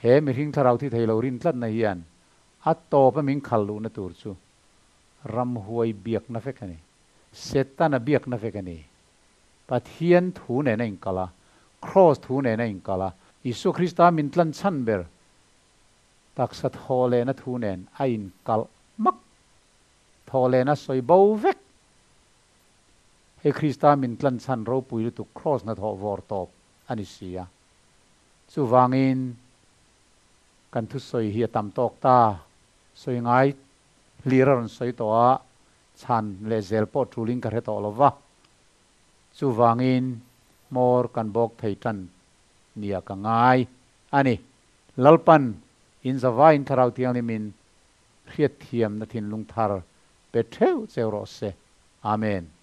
A: He mihring thlarau thi thei lo rin tlatna hian a tawpa min khal luhna tur chu ramhuai biakna vek a ni. Setana biakna vek a ni. Pathian thu nen a inkal a, Kraws thu nen a inkal a, Isua Krista min tlan chhan ber taksa thawhlehna thu nen a inkalh hmak. Thawhlehna sawi bo vek. Hei Krista min tlan chhan ropui lutuk Kraws hnathawh vawr tawp a ni si a. Chuvangin kan thusawi hi a tam tawk ta. Sawi ngai hlir a rawn sawi tawh a, chhan leh zel pawh tulin ka hre tawh lo va. Chuvangin hmawr kan bawk thei tan nia ka ngai a ni. Lalpan in zavaiin Thlarau Thianghlimin hriatthiamna thinlung thar pe theuh cheu rawh se. Amen.